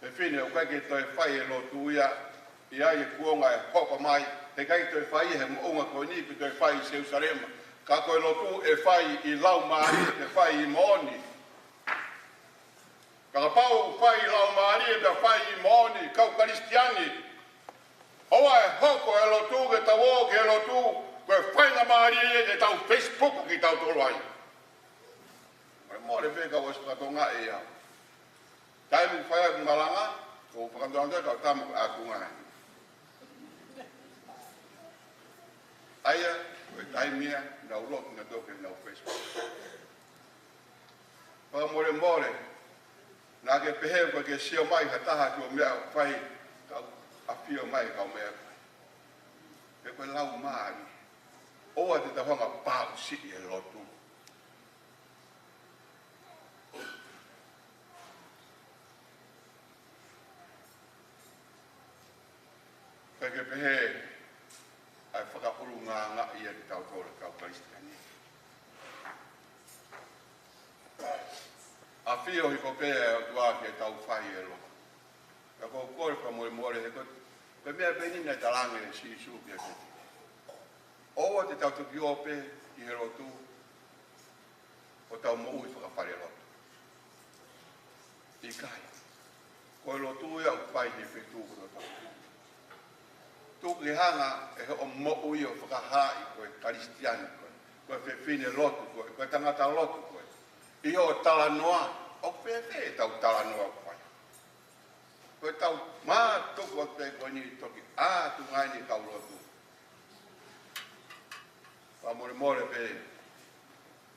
Fefine, ʻoku ʻikai ke toe fai e lotu ia, ʻi ai e kuonga ʻe hoko mai, he ʻikai toe fai he moʻunga ko eni, pe toe fai ʻi Selusalema. Ka ko e lotu ʻe fai ʻi laumālie, ʻe fai ʻi moʻoni. Ka kapau ʻoku fai ʻi laumālie pea fai ʻi moʻoni, kau Kalisitiane, ʻoua ʻe hoko e lotu ke tau ō ki he lotu ko e faingamālie ke tau Facebook kitautolu ai. Mole mole pē kau ʻosi fakatonga ʻe au. Taimi ʻoku fai ai ʻeku malanga, ʻoku ou fakatonga atu ai kau tama ko e ʻatunga. ʻA ia, ko e taimi ia, nau lotu nautolu ki heʻenau Facebook. Fakamolemole, naʻa ke pehē ʻoku ke sio mai ha taha ki hoʻo meʻa ʻoku fai, kau ʻafio mai kau meʻa ʻoku fai. He ko e laumālie. ʻOua te tau hanga ʻo pausiʻi e lotu. Kae ke pehē ʻa e fakaʻulungaanga ia kitautolu kau Kalisitiane. ʻAfio hifo pē ʻa e ʻOtua ke tau fai e lotu. Ka ʻoku ou kole fakamolemole he ko e, ko e meʻa pē eni naʻe talaange ʻe Sīsū ki he fefine. ʻOua te tau toki ō pē ki he lotu ʻo tau moʻui fakafalelotu. ʻIkai. Ko e lotu ia ʻoku fai he feituʻu kotoa. Tuku ke hanga ʻe hoʻo moʻui ʻo fakahaaʻi ko e Kalisitiane koe, ko e fefine lotu koe, ko e tangata lotu koe. ʻI hoʻo talanoa, ʻoku fēfē ʻetau talanoa ʻoku fai? Ko e tau mātuku atu pē ko eni toki ʻā atu ngai ʻeni kau lotu. Fakamolemole pē,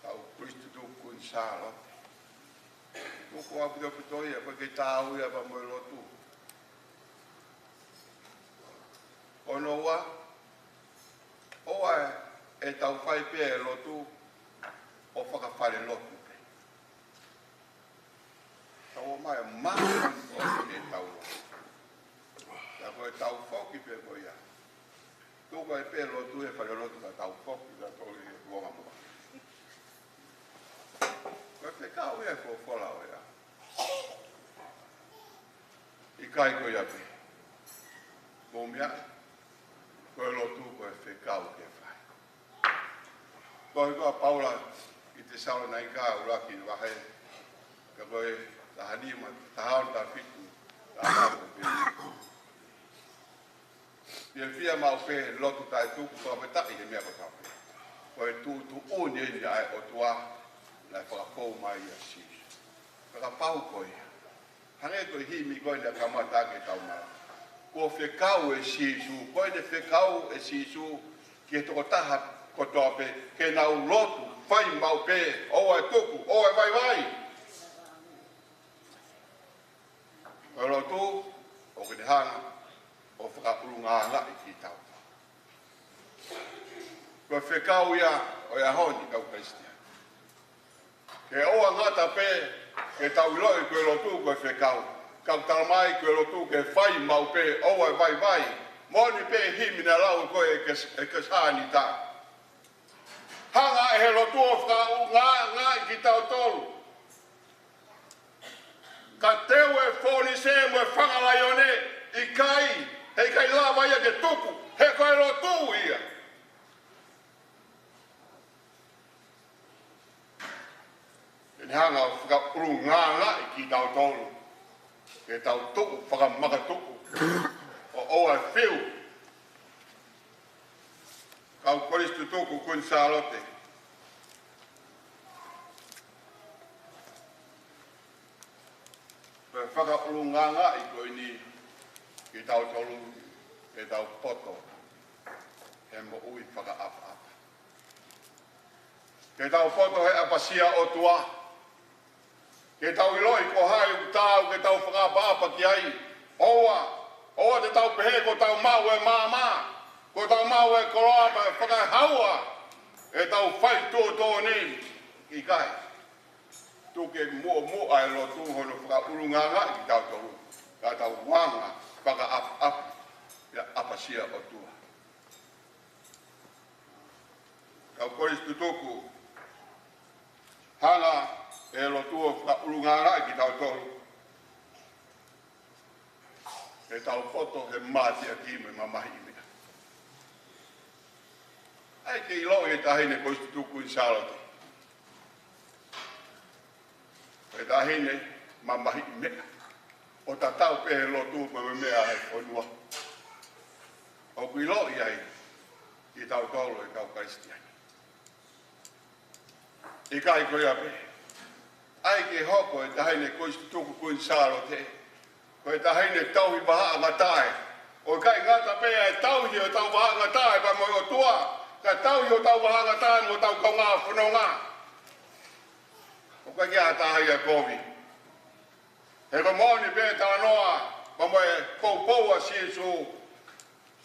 kau Kolisi Tutuku Kuini Sālote. Tuku ʻaupito ʻaupito ia, ko e kei tāu ia pea mo e lotu. Ko hono ua, ʻoua ʻe tau fai pē e lotu ʻo fakafale lotu pē. Tau ō mai ʻo māʻoniʻoni ʻetau lotu. Ka ko e tau foki pē ko ia. Tuku ai pē lotu he fale lotu ka tau foki ka tau i kuonga muʻa. Ko e fekau ia ko e folofola ʻo ia. ʻIkai ko ia pē. Mou meaʻi, ko e lotu ko e fekau ke fai. Tohi ko ia ʻa Paula ki he Tesalonaika ʻuluaki vahe, ka ko e taha nima, taha ono, taha fitu, taha ono pē. Fiefia maʻu pē lotu taʻetuku, fakafetaʻi he meʻa kotoa pē. Ko e tuʻutuʻuni ʻeni ʻa e ʻOtua naʻe fakafou mai ʻia Sīsū. Fakapapau ko ia. Hangē ko e himi ko ē naʻe kamata ke tau maʻu. Kuo fekau ʻe Sīsū, ko ʻene fekau ʻe Sīsū ki he tokotaha kotoa pē, ke nau lotu, fai maʻu pē, ʻoua ʻe tuku, ʻoua ʻe vaivai. Ko e lotu, ʻoku ne hanga ʻo fakaʻulungaangaʻi kitautolu. Ko e fekau ia ʻo e ʻaho ni kau Kalisitiane. Ke ʻoua ngata pē ke tau ʻiloʻi ko e lotu ko e fekau, ka ʻoku talamai ko e lotu ke fai maʻu pē, ʻoua ʻe vaivai. Moʻoni pē himi naʻe lau ko ē ʻe Kes-, ʻe Kesanita. Hanga ʻe he lotu ʻo fakaʻulungaangaʻi kitautolu. Ka teu e fōnise mo e fanga laione, ʻikai, heʻikai lava ia ke tuku, he ko e lotu ia. Ke ne hanga ʻo fakaʻulungaangaʻi kitautolu, ke tau tuʻu fakamakatuʻu, ʻo ʻoua ʻe fiu. Kau Kolisi Tutuku Kuini Sālote. Ko e fakaʻulungaangaʻi ko eni kitautolu, ke tau poto he moʻui fakaʻapaʻapa. Ke tau poto he ʻapasia ʻOtua. Ke tau ʻiloʻi ko hai ʻoku taau ke tau fakaʻapaʻapa ki ai. ʻOua, ʻoua te tau pehē kuo tau maʻu e maama, kuo tau maʻu e koloa pea fakahaua ʻetau fai tuʻutuʻuni. ʻIkai. Tuku ke muʻomuʻa e lotu hono fakaʻulungaangaʻi kitautolu. Ka tau anga fakaʻapaʻapa ʻi he ʻapasia ʻOtua. Kau Kolisi Tutuku, hanga ʻe he lotu ʻo fakaʻulungaangaʻi kitautolu. Ke tau poto he mātiʻaki mo e mamahiʻi meʻa. ʻAi ke ʻiloʻi ʻe he Taʻahine Kolisi Tutuku Kuini Sālote. Ko e taʻahine mamahiʻi meʻa. ʻO tatau pē he lotu mo e meʻa he fonua. ʻOku ʻiloʻi ai kitautolu e kau Kalisitiane. ʻIkai ko ia pē. ʻAi ke hoko e Taʻahine Kolisi Tutuku Kuini Sālote ko e taʻahine tauhi vahaʻangatae. ʻO ʻikai ngata pē ʻa e tauhi ʻo e tau vahaʻangatae pea mo e ʻOtua, ka tauhi ʻo e tau vahaʻangatae mo e tau kaungā fononga. ʻOku ʻikai ke ʻi ai ha taha ia ʻe kovi. He ko e moʻoni pē talanoa pea mo e poupou ʻa Sīsū.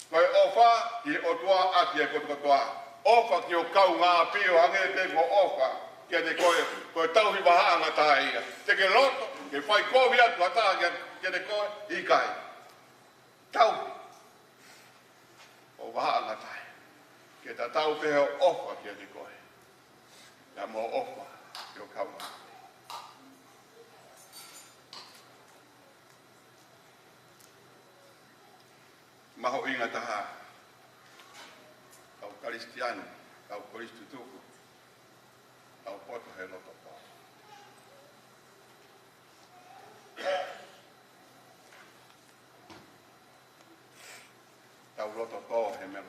Ko e ʻofa ki he ʻOtua ʻaki e kotokotoa. ʻOfa ki ho kaungāʻapi ʻo hangē pē ko hoʻo ʻofa kiate koe, ko e tauhi vahaʻangatae ia. Te ke loto ke fai kovi atu ha taha kia, kiate koe, ʻikai. Tauhi ho vahaʻangatae. Ke tatau pē hoʻo ʻofa kiate koe, pea mo hoʻo ʻofa ki ho kaungāʻapi. Mahuʻinga taha, kau Kalisitiane, kau Kolisi Tutuku, tau poto he loto tō. Tau loto tō he meʻa.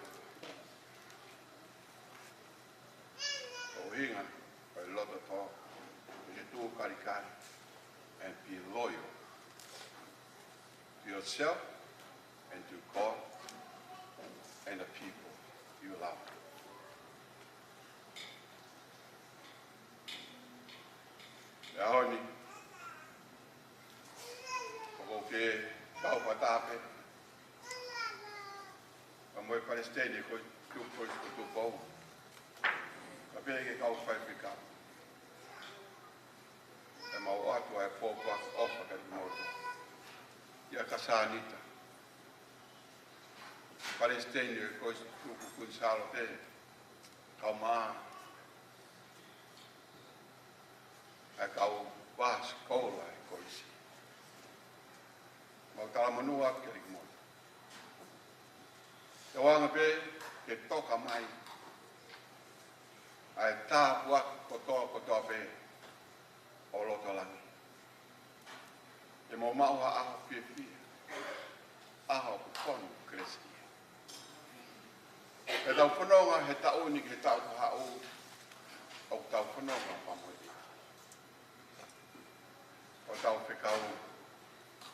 Ko e ʻuhinga ʻo e loto tō, be true Kalikali, and be loyal. Be Yourself and to God and the people you love. ʻI he ʻaho ni, ʻoku ou kei kau fakataha pē mo e Palesiteni ko e Tuʻi Kolisi ko Tupou. Ka pehē ki he kau faifekau. ʻE mau ʻoatu ʻa e pōpoaki ʻofa kiate kimoutolu. ʻIa Kasanita, Palesiteni ʻo e Kolisi Tuʻi Kuini Sālote, kae ʻumaʻā ʻa e kau vahe sikola ʻo e kolisi. Mau talamonū atu kiate kimoutolu. ʻOange pē ke toka mai ʻa e tāpuaki kotoa kotoa pē ʻo loto langi. Ke mau maʻu ha ʻaho fiefia, ʻaho ʻoku fonu kelesi. He ʻetau fononga he taʻu ni ki he taʻu kahaʻu, ʻoku tau fononga pea mo e ʻEiki. ʻOku tau fekau,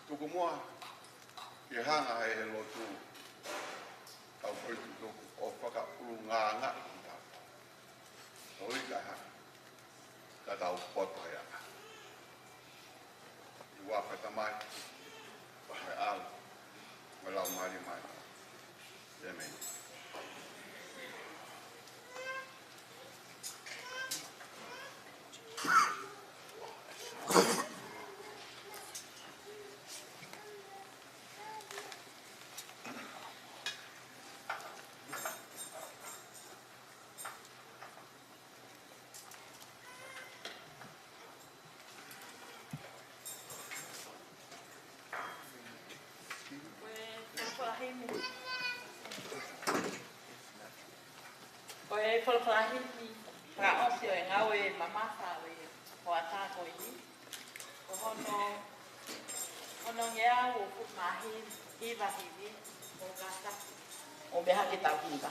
tuku muʻa ke hanga ʻe he lotu, tau foʻi tutuku ʻo fakaʻulungaanga ʻi tau. ʻOi ka ha, ka tau poto ʻi he ʻaho. ʻI he huafa ʻo e Tamai, mo e ʻAlo, mo e Laumālie Māʻoniʻoni. ʻĒmeni. Ko e folofola himi. Ko e folofola himi fakaʻosi ʻo e ngāue mamata ʻo e hoʻatā ko eni. Ko hono, hono ngeau ʻo fuʻu mā hiva himi, ʻo kātaki. ʻO meʻa ke tau hiva.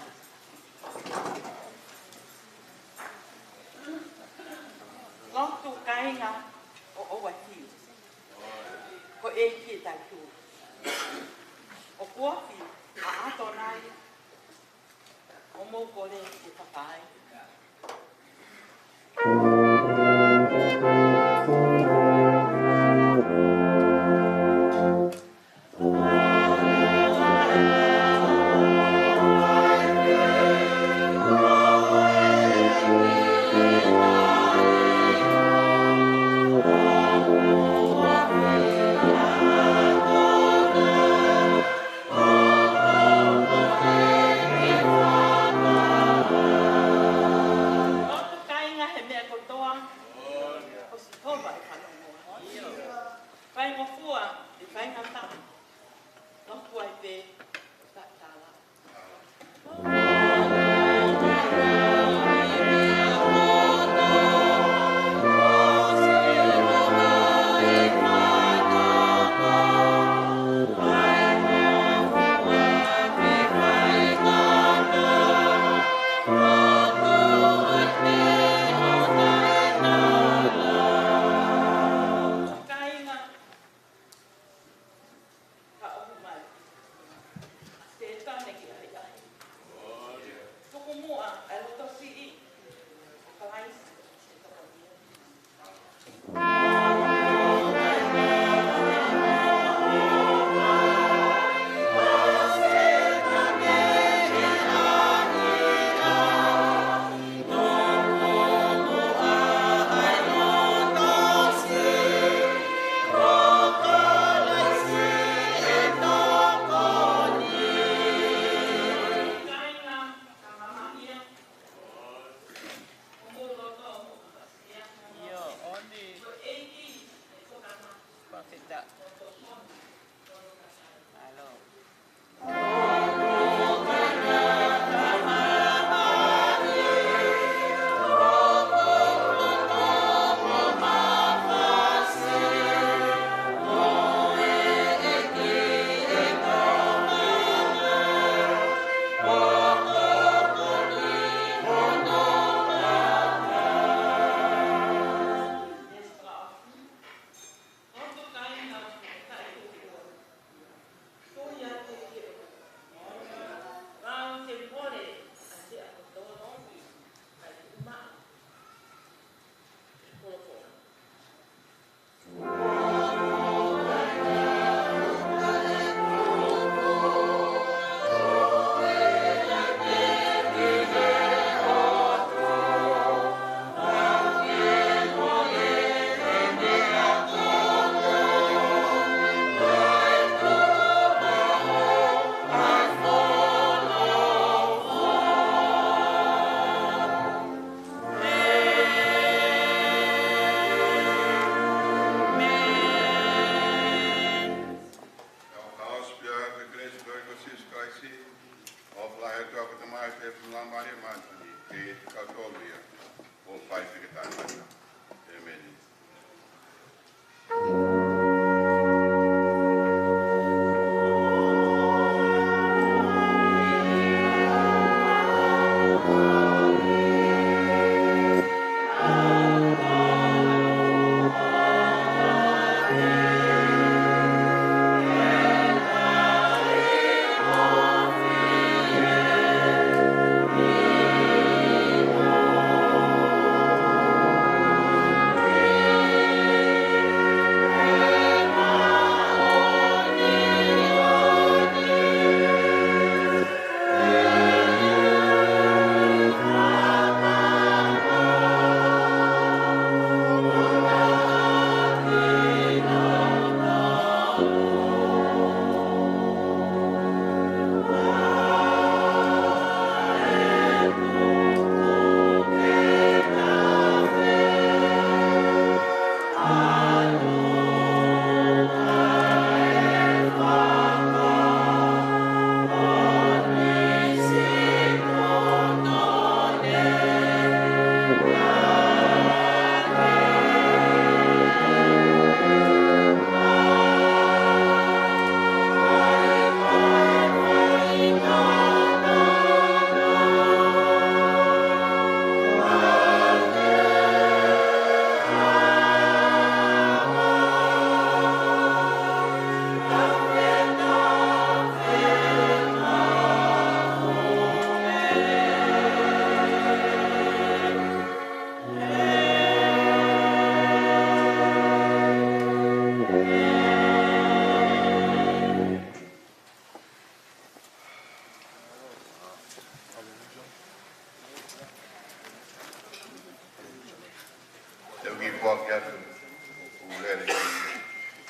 Lotu kāinga ʻo ʻoua ʻe fiu. Ko e ʻEiki ʻe tauturu. ʻOku ofi ʻa ʻAtonai. ʻO mou kole ke fakaai. Lotu kāinga he meʻa kotoa, ko Sihova ʻe fanongo. Faingofua ʻi he faingataʻa, lotu ai pē ʻo tatala. Kāinga, ka ʻoku mai.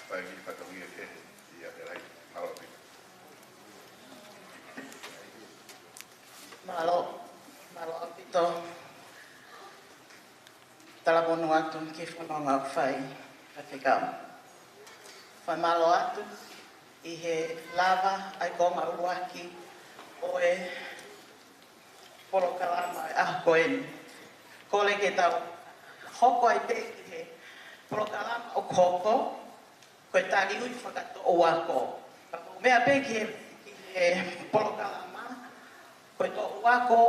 Fai ki fatongia ke ia te lai. Mālō ʻaupito. Mālō, mālō ʻaupito. Talamonū atu ki he fononga ʻoku fai ʻe he Faifekau. Fakamālō atu ʻi he lava ʻa e konga ʻuluaki ʻo e polokalama ʻo e ʻaho ko eni. Kole ke tau hoko ai pē ki he polokalama ʻoku hoko, ko e taliui fakatoʻu ako. Ka ko e meʻa pē ki he, ki he polokalama, ko e toʻu ako,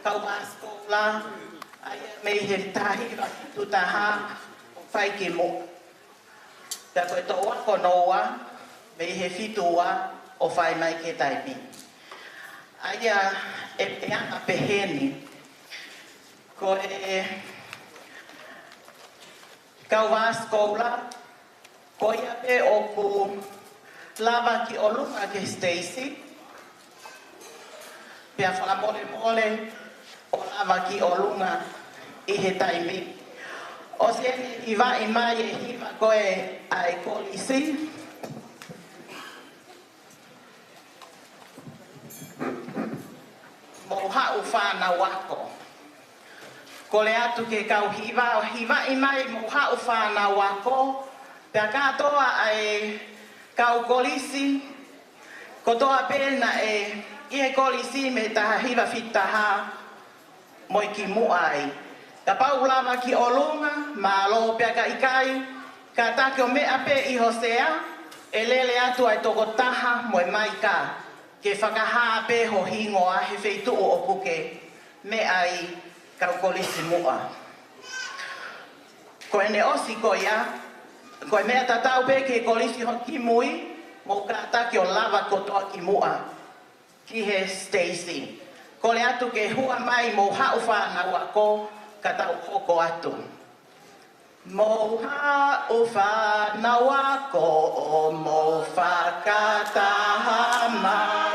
kau māsikola, ʻa ia mei he taha hiva fitu taha, ʻo fai ki muʻa. Pea ko e toʻu ako hono ua, mei he fitu ua, ʻo fai mai ki he taimi ni. ʻA ia ʻe, ʻe anga pehē ni. Ko e kau māsikola, ko ia pē ʻoku lava ki ʻolunga ki he siteisi, pea fakamolemole ʻo lava ki ʻolunga ʻi he taimi ni. ʻOsi eni hivaʻi mai e hiva ko ē ʻa e kolisi, mou haʻu fānau ako. Kole atu ki he kau hiva, ʻo hivaʻi mai mou haʻu fānau ako, pea kātoa ʻa e kau kolisi, kotoa pē naʻe ʻi he kolisi mei he taha hiva fitu taha, mou ō ki muʻa ai. Kapau ʻoku lava ki ʻolunga, mālō, pea ka ʻikai, kātaki ʻo meʻa pē ʻi ho sea, ʻe lele atu ʻa e tokotaha mo e maika ke fakahā pē ho hingoa he feituʻu ʻoku ke meʻa ai, kau kolisi muʻa. Ko ʻene ʻosi ko ia, ko e meʻa tatau pē ki he kolisi hono kimui, mou kātaki ʻo lava kotoa ki muʻa ki he siteisi. Kole atu ke hua mai mou haʻu fānau ako, ka tau hoko atu. Mou haʻu fānau ako ʻo mou fakataha mai.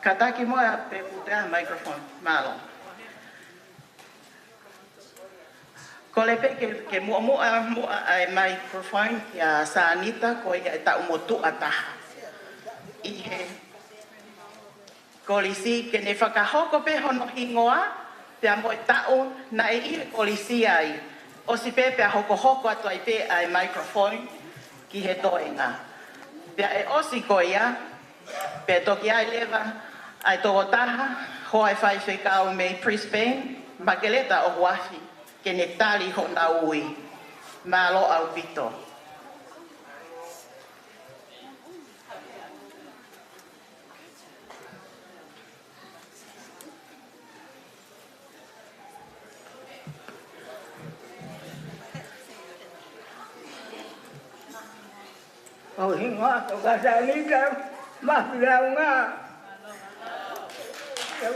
Kātaki muʻa pē putea microphone, mālō. Kole pē ke, ke muʻomuʻa muʻa ʻa e microphone kia Sanita, ko ia ʻe taʻu motuʻa taha ʻi he kolisi, ke ne fakahoko pē hono hingoa, pea mo e taʻu naʻe ʻi he kolisi ai. ʻOsi pē pea hokohoko atu ai pē ʻa e microphone ki he toenga. Pea ʻe ʻosi ko ia, pea toki ʻai leva ʻa e tokotaha hoa ʻo e faifekau mei Brisbane, Makeleta ʻOhuafi, ke ne tali honau ui. Mālō ʻaupito. ʻO hingoa ko Sanita Mafilaunga. Mālō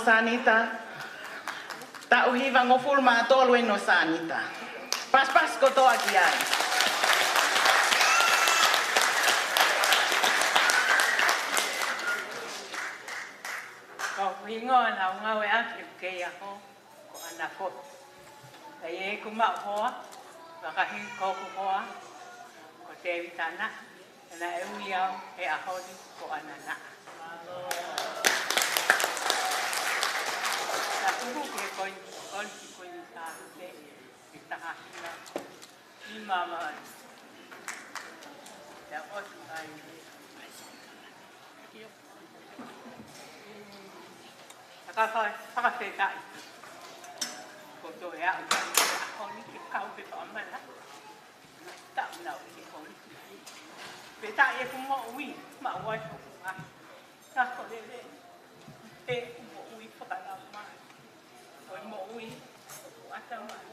Sānita. Taʻu hivangofulu mā tolu ʻeni ʻo Sānita. Pasipasi kotoa ki ai. Ko hoku hingoa naʻa ku ngāueʻaki he kei ako ko ʻAna Fotu. Pea ʻi heʻeku maʻu hoa, vakai ko hoku hoa ko Tēvita Naʻa, naʻe ui au he ʻaho ni ko ʻAna Naʻa. Naʻa ku hū ki he koli-, Kolisi Kuini Sālote he taha hiva nima valu. Pea ʻosi ai. Ka faka-, fakafetaʻi. Ko e toe aʻu ki he ʻaho ni ke kau he fakamala. Taʻu naʻa ku ʻi he koli. Pea taʻe ʻeku moʻui, maʻu ai hoku ʻaho. Ka ko e lelei ʻeku moʻui fakalaumālie. Ko e moʻui ʻoku ʻatamai.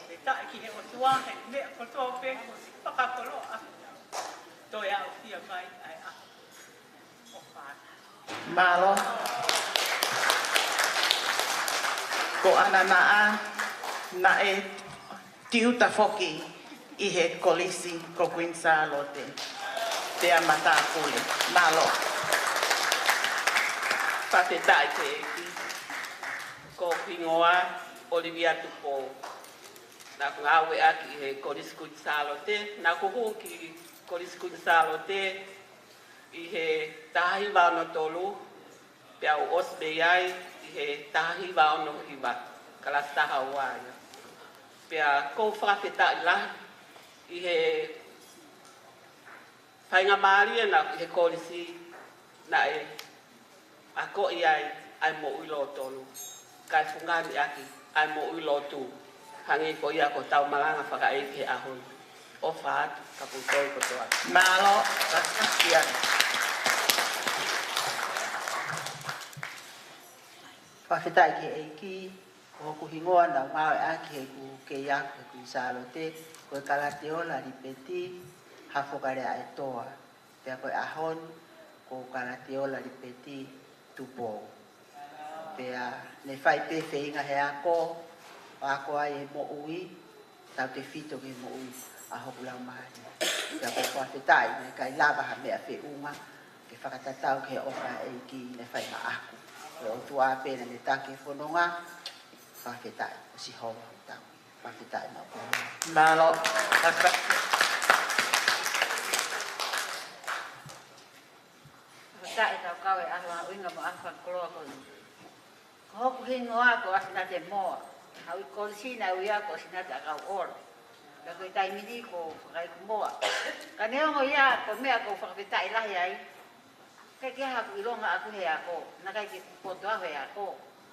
Pea taʻe ki he ʻOtua he meʻa kotoa pē ko e fakakoloa. Toe aʻusia mai ʻa e ʻaho. Mālō. Ko ʻAna Naʻa, naʻe tiuta foki ʻi he Kolisi ko Kuini Sālote. Pea matāpule. Mālō. Fakafetaʻi ki he ʻEiki. Ko hoku hingoa ʻOlivia Tupou. Naʻa ku ngāueʻaki ʻi he Kolisi Kuini Sālote. Naʻa ku hū ki Kolisi Kuini Sālote ʻi he taha hiva ono tolu, pea u ʻosi mei ai ʻi he taha hiva ono hiva, kalasi taha ua ia. Pea ʻoku ou fakafetaʻi lahi ʻi he faingamālie naʻa ku ʻi he kolisi naʻe akoʻi ai ʻa e moʻui lōtolu, kae fungani ʻaki ʻa e moʻui lotu. Hangē ko ia ko ʻetau malanga fakaʻeiki he ʻaho ni. ʻOfa atu, ka ʻoku ou toe kotoa. Mālō, ka kia. Fakafetaʻi ki he ʻEiki, ko hoku hingoa naʻa ku ngāueʻaki heʻeku kei ako he Kuini Sālote, ko e Kalateola Lipeti Hafokalea ʻEtoa. Pea ko e ʻaho ni, ko Kalateola Lipeti Tupou. Pea ne fai pē feinga he ako, ʻo ako ai e moʻui, tautefito ki he moʻui ʻa hoku laumālie. Pea ʻoku ou fakafetaʻi, naʻe ʻikai lava ha meʻa feʻunga ke fakatatau ki he ʻofa ʻa e ʻEiki, ne fai ha ako. Ko e ʻOtua pē naʻa ne taki e fononga, fakafetaʻi, ʻo Sihova ʻoku tau. Fakafetaʻi mau ko. Mālō. Fakafetaʻi kau kau e ʻaho mahuʻinga mo e ʻaho fakakoloa ko eni. Ko hoku hingoa ko ʻAsinate Moa. Haʻu ʻi he kolisi naʻe ui au ko ʻAsinate ʻAkauʻola. Ka ko e taimi ni ʻoku ou fakaiku Moa. Ka neongo ia, ko e meʻa ʻoku ou fakafetaʻi lahi ai, ʻikai ke ʻi ai haku ʻilonga ʻaʻaku he ako, naʻe ʻikai ke u poto au he ako.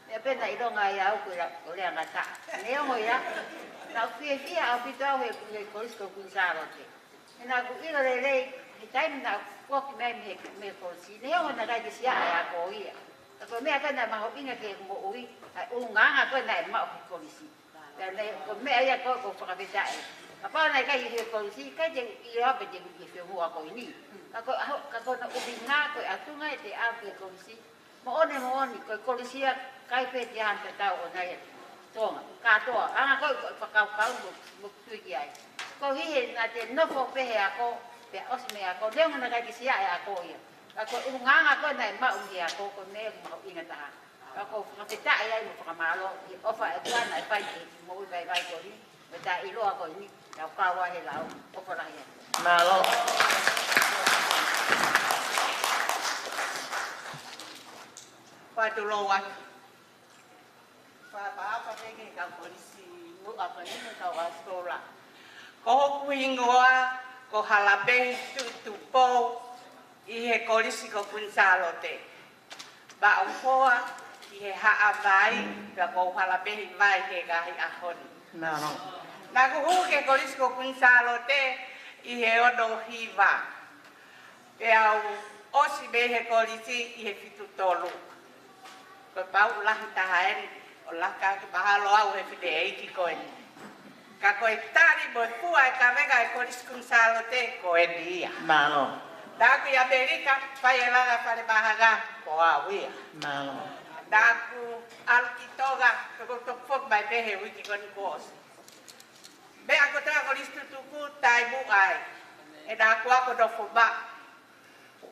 Meʻa pē naʻe ʻilonga ai au ko e la-, ko e lea ngata. Neongo ia, naʻa ku fiefia ʻaupito au he, he kolisi ko Kuini Sālote. He naʻa ku ʻilo lelei, he taimi naʻa ku foki mai mei he, mei he kolisi, neongo naʻe ʻikai ke siʻa ʻa e ako ia. Ka ko e meʻa ko ē naʻe mahuʻinga ki heʻeku moʻui, ʻa e ʻulungaanga ko ē naʻe maʻu he kolisi. Pea ne, ko e meʻa ia ko ē ʻoku ou fakafetaʻi. Kapau naʻe ʻikai ʻi he kolisi, ʻikai te u ʻilo pe te u ʻi he feʻunga ko eni. Ka ko e ʻaho, ka ko hono ʻuhinga ko e ʻatunga ʻete aʻu ki he kolisi. Moʻoni, moʻoni, ko e kolisi ia, ʻikai pē te u hanga ʻo tatau ʻo nai atu. Tonga, kātoa, anga ko ē, ko e fakakaukau mo, mo tui ki ai. Ko e hā naʻa te nofo pē he ako, pea ʻosi mei he ako, neongo naʻe ʻikai ke siʻa e ako ia. Ka ko e ʻulungaanga ko ē naʻe maʻu mei he ako, ko e meʻa mahuʻinga taha. Ka ʻoku ou fakafetaʻi ai mo fakamālō, he ʻofa ʻa e ʻOtua naʻe fai ki he moʻui vaivai ko eni, mo e taʻeʻiloa ko eni, naʻa ku kau ai he lau, ʻofa lahi ai. Mālō. Fakalou atu. Fakaʻapaʻapa pē ki he kau kolisi, mo e kau ʻaposetolo. Ko hoku hingoa, ko Halapehi Tuʻitupou, ʻi he kolisi ko Kuini Sālote. Maʻu hoa ki he Haʻa Vai, pea ko Halapehi Vai ki he ngaahi ʻaho ni. Mālō. Naʻa ku hū ki he kolisi ko Kuini Sālote ʻi he ono hiva. Pea u ʻosi mei he kolisi ʻi he fitu tolu. Ko e pauʻu lahi taha eni. Laka ke mahalo au he fineʻeiki ko eni. Ka ko e tali mo e fua e kaveinga e Kolisi Kuini Sālote ko eni ia. Mālō. Naʻá ku ʻi ʻAmelika, fai e langa fale mahanga ko au ia. Mālō. Naʻá ku ʻalu ki Tonga, toko toko foki mai pē he uike ko eni kuo ʻosi. Meʻa ko e Kolisi Tutuku, taimi ʻa ē. He naʻá ku ako nofo maʻu.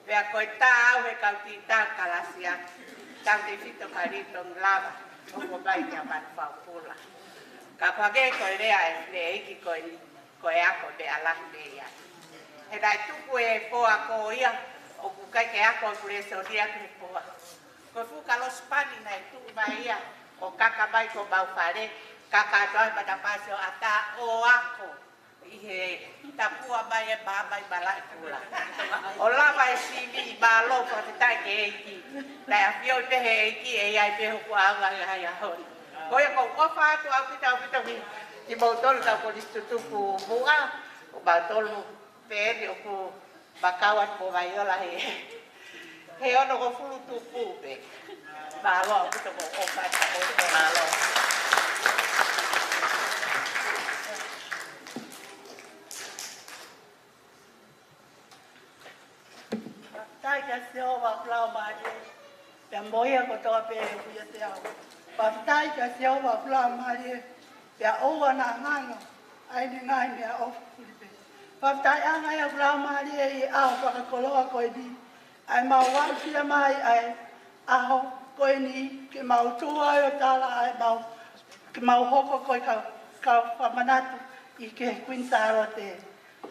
Pea ko e tā au he kau tita kalasi atu. Tautefito ka litongi lava. ʻOku mai kia Manufaupula. Ka ko e hangē ko e lea e fineʻeiki ko eni, ko e ako meʻa lahi mei ai. He naʻe tuku e poa ko ia, ʻoku ʻikai ke ako ʻeku lēsoni atu he poa. Ko e fuʻu kalosipani naʻe tuʻu mai ia, ʻo kaka mai ki homau fale, kaka atu ai matapasi ʻo ʻatā ʻo ako. ʻI he tapua mai e maama ʻi Malaʻekula. ʻO lava e sivi, mālō, fakafetaʻi ki he ʻEiki. Naʻe ʻafioʻi pē ʻe he ʻEiki ʻe ʻi ai pē hoku ʻaonga he ʻaho ni. Ko ia ʻoku ou ʻofa atu ʻaupito, ʻaupito ki, kimoutolu kau Kolisi Tutuku muʻa, ʻo mautolu pē eni ʻoku makau atu mo Vaiola he, he onongofulu tupu pē. Mālō ʻaupito, ʻoku ou ʻofa atu, mālō. Fakafetaʻi kia Sihova ʻoku laumālie, pea mo ia kotoa pē ʻoku ʻiate au. Fakafetaʻi kia Sihova ʻoku laumālie, pea ʻoua naʻa hano ʻa ʻene ngaahi meʻaʻofa fulipē. Fakafetaʻi ange ʻoku laumālie ʻi he ʻaho fakakoloa ko eni, ʻa ʻemau aʻusia mai ʻa e ʻaho ko eni, ke mau tuʻu ai ʻo tala ʻa ʻemau, ke mau hoko ko e kau, kau fakamanatu ʻi he Kuini Sālote.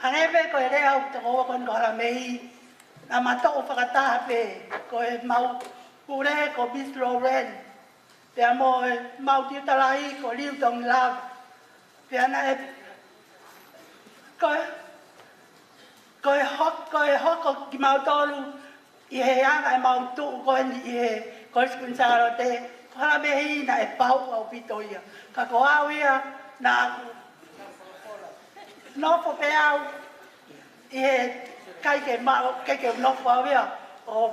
Hangē pē ko e lea ʻa e tokoua ko eni ko Halamei, naʻa ma toʻo fakataha pē, ko ʻemau pule ko Miss Lorraine, pea mo ʻemau tiutalai ko Liu Tongilava. Pea naʻe, ko e, ko e ho-, ko e hoko kimautolu ʻi he anga ʻemau tuʻu ko eni ʻi he Kolisi Kuini Sālote, ko Halamei naʻe pau ʻaupito ia. Ka ko au ia naʻá ku nofo pē au ʻi he ʻikai ke maʻu, ʻikai ke nofo au ia ʻo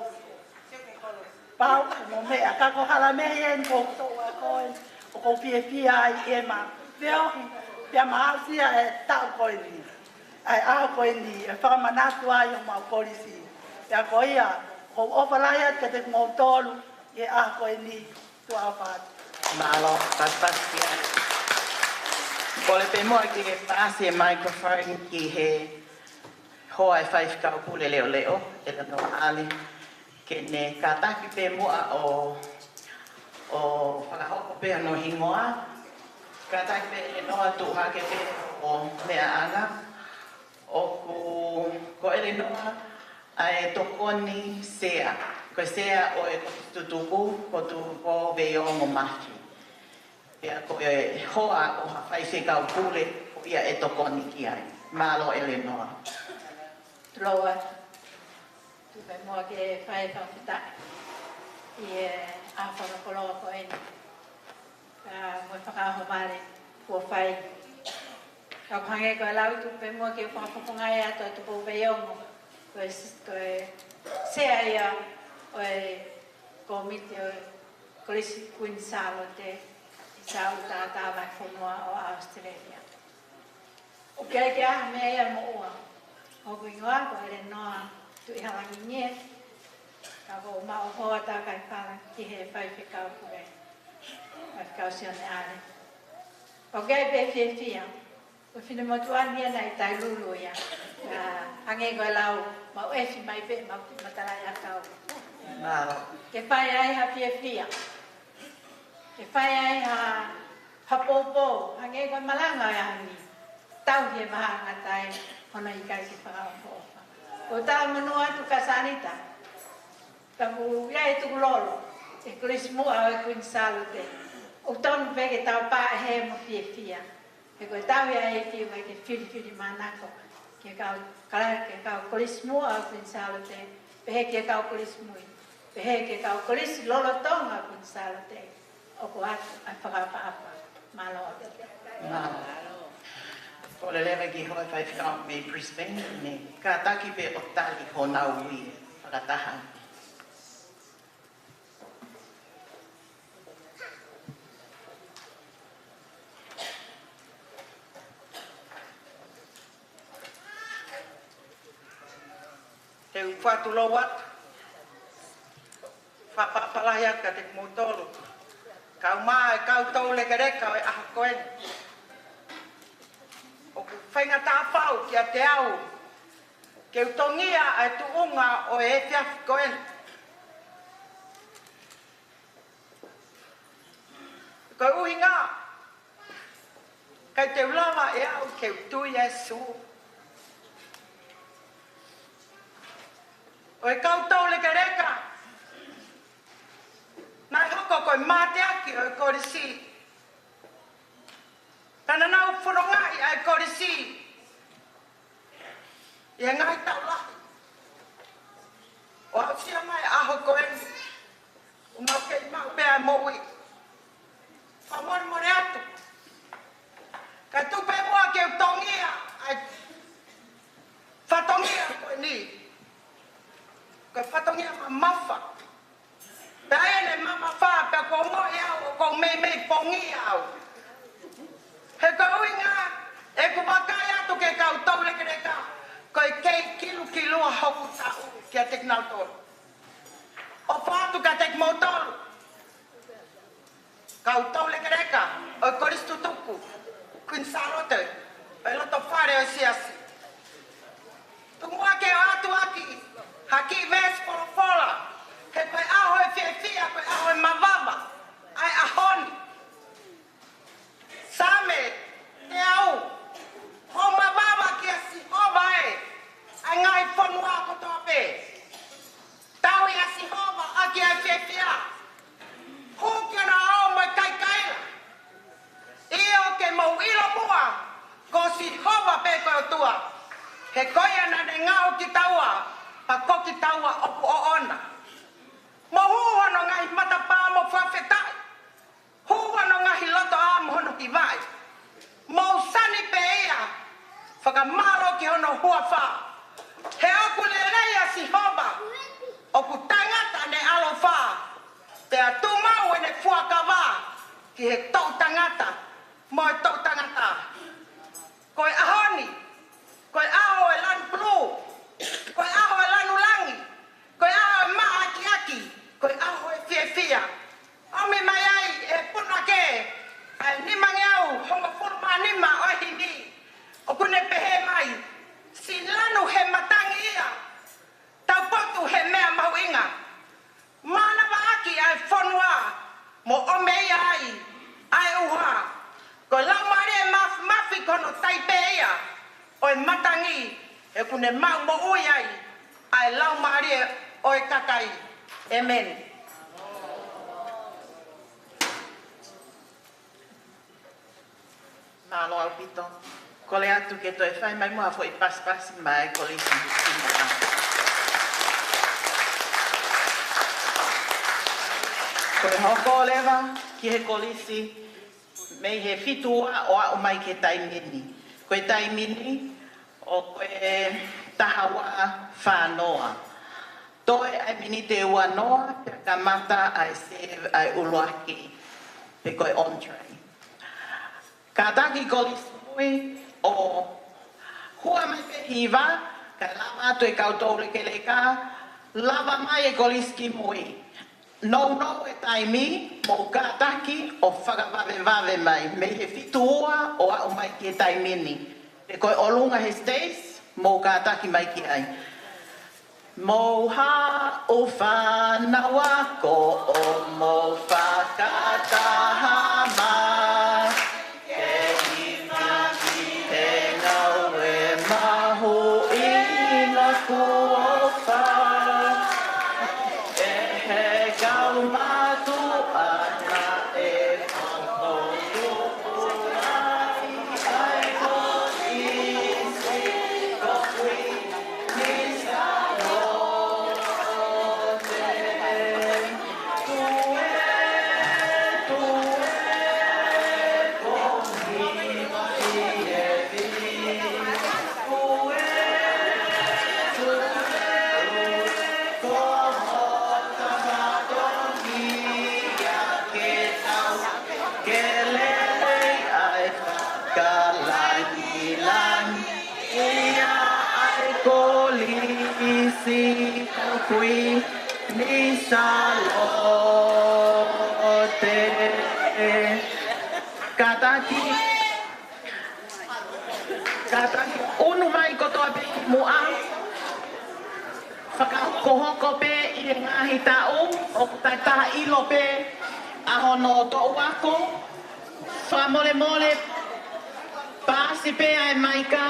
pau mo meʻa. Ka ko Halamei eni ko e toʻu ako eni, ʻoku ou fiefia ai ʻi heʻema feohi, pea ma aʻusia e taʻu ko eni, ʻa e ʻaho ko eni, ʻe fakamanatu ai homau kolisi. Pea ko ia, ʻoku ou ʻofa lahi atu kiate kimoutolu ʻi he ʻaho ko eni, tuʻa ʻofa atu. Mālō, pasipasi kia. Kole pē muʻa ke paasi e microphone ki he hoa e faifekau pule leʻoleʻo, ʻElenoa ʻAle, ke ne kātaki pē muʻa ʻo, ʻo fakahoko pē hono hingoa. Kātaki pē ʻElenoa, tuʻu hake pē ʻo meʻa ʻanga. ʻOku, ko ʻElenoa ʻa e tokoni sea. Ko e sea ʻo e Kolisi Tutuku, ko Tuʻupoʻou Veiongo Mafi. Pea ko e hoa ʻo ha faifekau pule, ko ia ʻe tokoni ki ai. Mālō ʻElenoa. Tuʻu atu. Tuku pē muʻa ke fai e fakafetaʻi ʻi he ʻaho fakakoloa ko eni. Ka mo e fakaʻaho vale kuo fai. Ka ʻoku hangē ko e lau, tuku pē muʻa ke fakafofongaʻi atu ʻa Tuʻupoʻou Veiongo. Ko e s-, ko e sea ia ʻo e kōmiti ʻo e Kolisi Kuini Sālote ʻi Sautataʻa Vahefonua ʻo ʻAositelēlia. ʻOku ʻikai ke ʻi ai ha meʻa ia moʻua. Hoku hingoa ko ʻElenoa Tuʻihalangingie. Ka ʻoku ou maʻu hoa takai fala ki he faifekau pule. Faifekau Sione ʻAle. ʻOku ʻi ai pē fiefia. Ko e finemotuʻa ni ia naʻe Tailulu ia. Ka hangē ko e lau, mau ʻefi mai pē, mau matalaʻiʻakau. Mālō. Ke fai ai ha fiefia. Ke fai ai ha, ha poupou, hangē ko e malanga ʻo e ʻaho ni. Tauhi e mahaʻangatae, hono ʻikai ke fakaʻofoʻofa. ʻOku ou talamonū atu kia Sanita. Ka ʻoku ʻi ai e tukulolo, e Kolisi Muʻa ʻo e Kuini Sālote. ʻOku tonu pē ke tau pā ʻe he mo fiefia. He ko e tauhi ʻa e ʻEiki ʻoku ʻikai ke filifilimānako ki he kau, kala-, ki he kau Kolisi Muʻa ʻo e Kuini Sālote, pehē ki he kau kolisi mui, pehē ki he kau kolisi lolotonga ʻo e Kuini Sālote, ʻoku ʻoatu ʻa e fakaʻapaʻapa. Mālō. Mālō. Kole leva ki he hoa faifekau mei Brisbane, ne kātaki pē ʻo tali honau ui fakataha. Te u fakatulou atu, fakapapālangi atu kiate kimoutolu, kau mai e kau toulekeleka ʻo e ʻaho ko eni. ʻOku faingataʻa fau kiate au ke u tongia ʻa e tuʻunga ʻo e efiafi ko eni. Ko e ʻuhinga, ʻikai te u lava ʻe au ke u tui ʻa Sīsū. ʻO e kau toulekeleka naʻe hoko ko e mateaki ʻo e kolisi, ka naʻa nau fonongaʻi ʻa e kolisi ʻi he ngaahi taʻu lahi ʻo aʻusia mai ʻa e ʻaho ko eni. ʻOku mau kei maʻu pē ʻa e moʻui. Fakamolemole atu, ka tuku pē muʻa ke u tongia ʻa e fatongia ko eni. Ko e fatongia mamafa. Pea ʻi heʻene mamafa pea ʻoku ou ongoʻi au ʻoku ou meimei pongia au. He ko e ʻuhinga ʻeku vakai atu ki he kau toulekeleka, ko e kei kilukilua hoku taʻu kiate kinautolu. ʻOfa atu kiate kimoutolu kau toulekeleka ʻo e Kolisi Tutuku Kuini Sālote, ʻo e loto fale ʻo e Siasi. Tuku muʻa ke u ʻoatu ʻaki ha kiʻi veesi folofola, he ko e ʻaho ʻo e fiefia, ko e ʻaho ʻo e mavava ʻa e ʻaho ni. Saame teau: Hoʻo mavava kia Sihova ē, ʻa e ngaahi fonua kotoa pē. Tauhi ʻa Sihova ʻaki ʻa e fiefia, hū ki hono ʻao mo e kaikaila. ʻIo, ke mou ʻilo muʻa ko Sihova pē ko e ʻOtua, he ko ia naʻa ne ngaohi kitaua, pea ko kitaua ʻoku ʻoʻona. Mou hū hono ngaahi matapā mo fakafetaʻi, hū hono ngaahi lotoʻā mo hono hivaʻi. Mou sani pē ia, fakamālō ki hono huafa. He ʻoku lelei ʻa Sihova, ʻoku taʻengata ʻene ʻaloʻofa, pea tuʻumaʻu ʻene fuakava ki he toʻutangata mo e toʻutangata. Ko e ʻaho ni, ko e ʻaho ʻo e lanu pulū, ko e ʻaho ʻo e lanu langi, ko e ʻaho ʻo e maʻakiʻaki, ko e ʻaho ʻo e fiefia. ʻOmi mai ai ʻe he punake ʻa e nimangeau hongofulu mā nima ʻo e himi, ʻoku ne pehē mai: Siʻi lanu he matangi ia, taupotu he meʻa mahuʻinga. Mānavaʻaki ʻa e fonua mo ʻomi ia ai ʻa e ʻuha. Ko e laumālie māfimafi ko hono taipe ia ʻo e matangi, he ʻoku ne maʻu moʻui ai ʻa e laumālie ʻo e kakai. ʻĒmeni. Mālō ʻaupito. Kole atu ke toe fai mai muʻa ha foʻi pasipasi maʻa e kolisi. Ko e hoko leva ki he kolisi mei he fitu ua ʻo aʻu mai ki he taimi ni. Ko e taimi ni ʻoku taha ua fā noa. Toe ʻa e miniti ʻe ua noa pea kamata ʻa e serve ʻa e ʻuluaki, pe ko e entree. Kātaki kolisi kimui ʻo hua mai pē hiva, kae lava atu e kau toulekeleka, lava mai e kolisi kimui. Nounou e taimi, mou kātaki ʻo fakavavevave mai mei he fitu ua ʻo aʻu mai ki he taimi ni. Pe ko e ʻolunga he stage, mou kātaki mai ki ai. Mou haʻu fānau ako ʻo mou fakataha mai. Ke hifaki he ngāue mahuʻinga kuo fai ʻe he kau mātuʻa naʻe fokotuʻu ai ʻa e kolisi ko Kuini Sālote. Tue, tue, kohi e vi. Tue, tue, ko hota fatongia ia ke tau ke lelei ai fakalangilangiʻia ai e kolisi. Kuini Sālote. Kātaki, kātaki ʻunu mai kotoa pē ki muʻa. Fakahokohoko pē ʻi he ngaahi taʻu, ʻoku tau ʻilo pē ʻa hono toʻu ako. Fakamolemole, paasi pē ʻa e maika,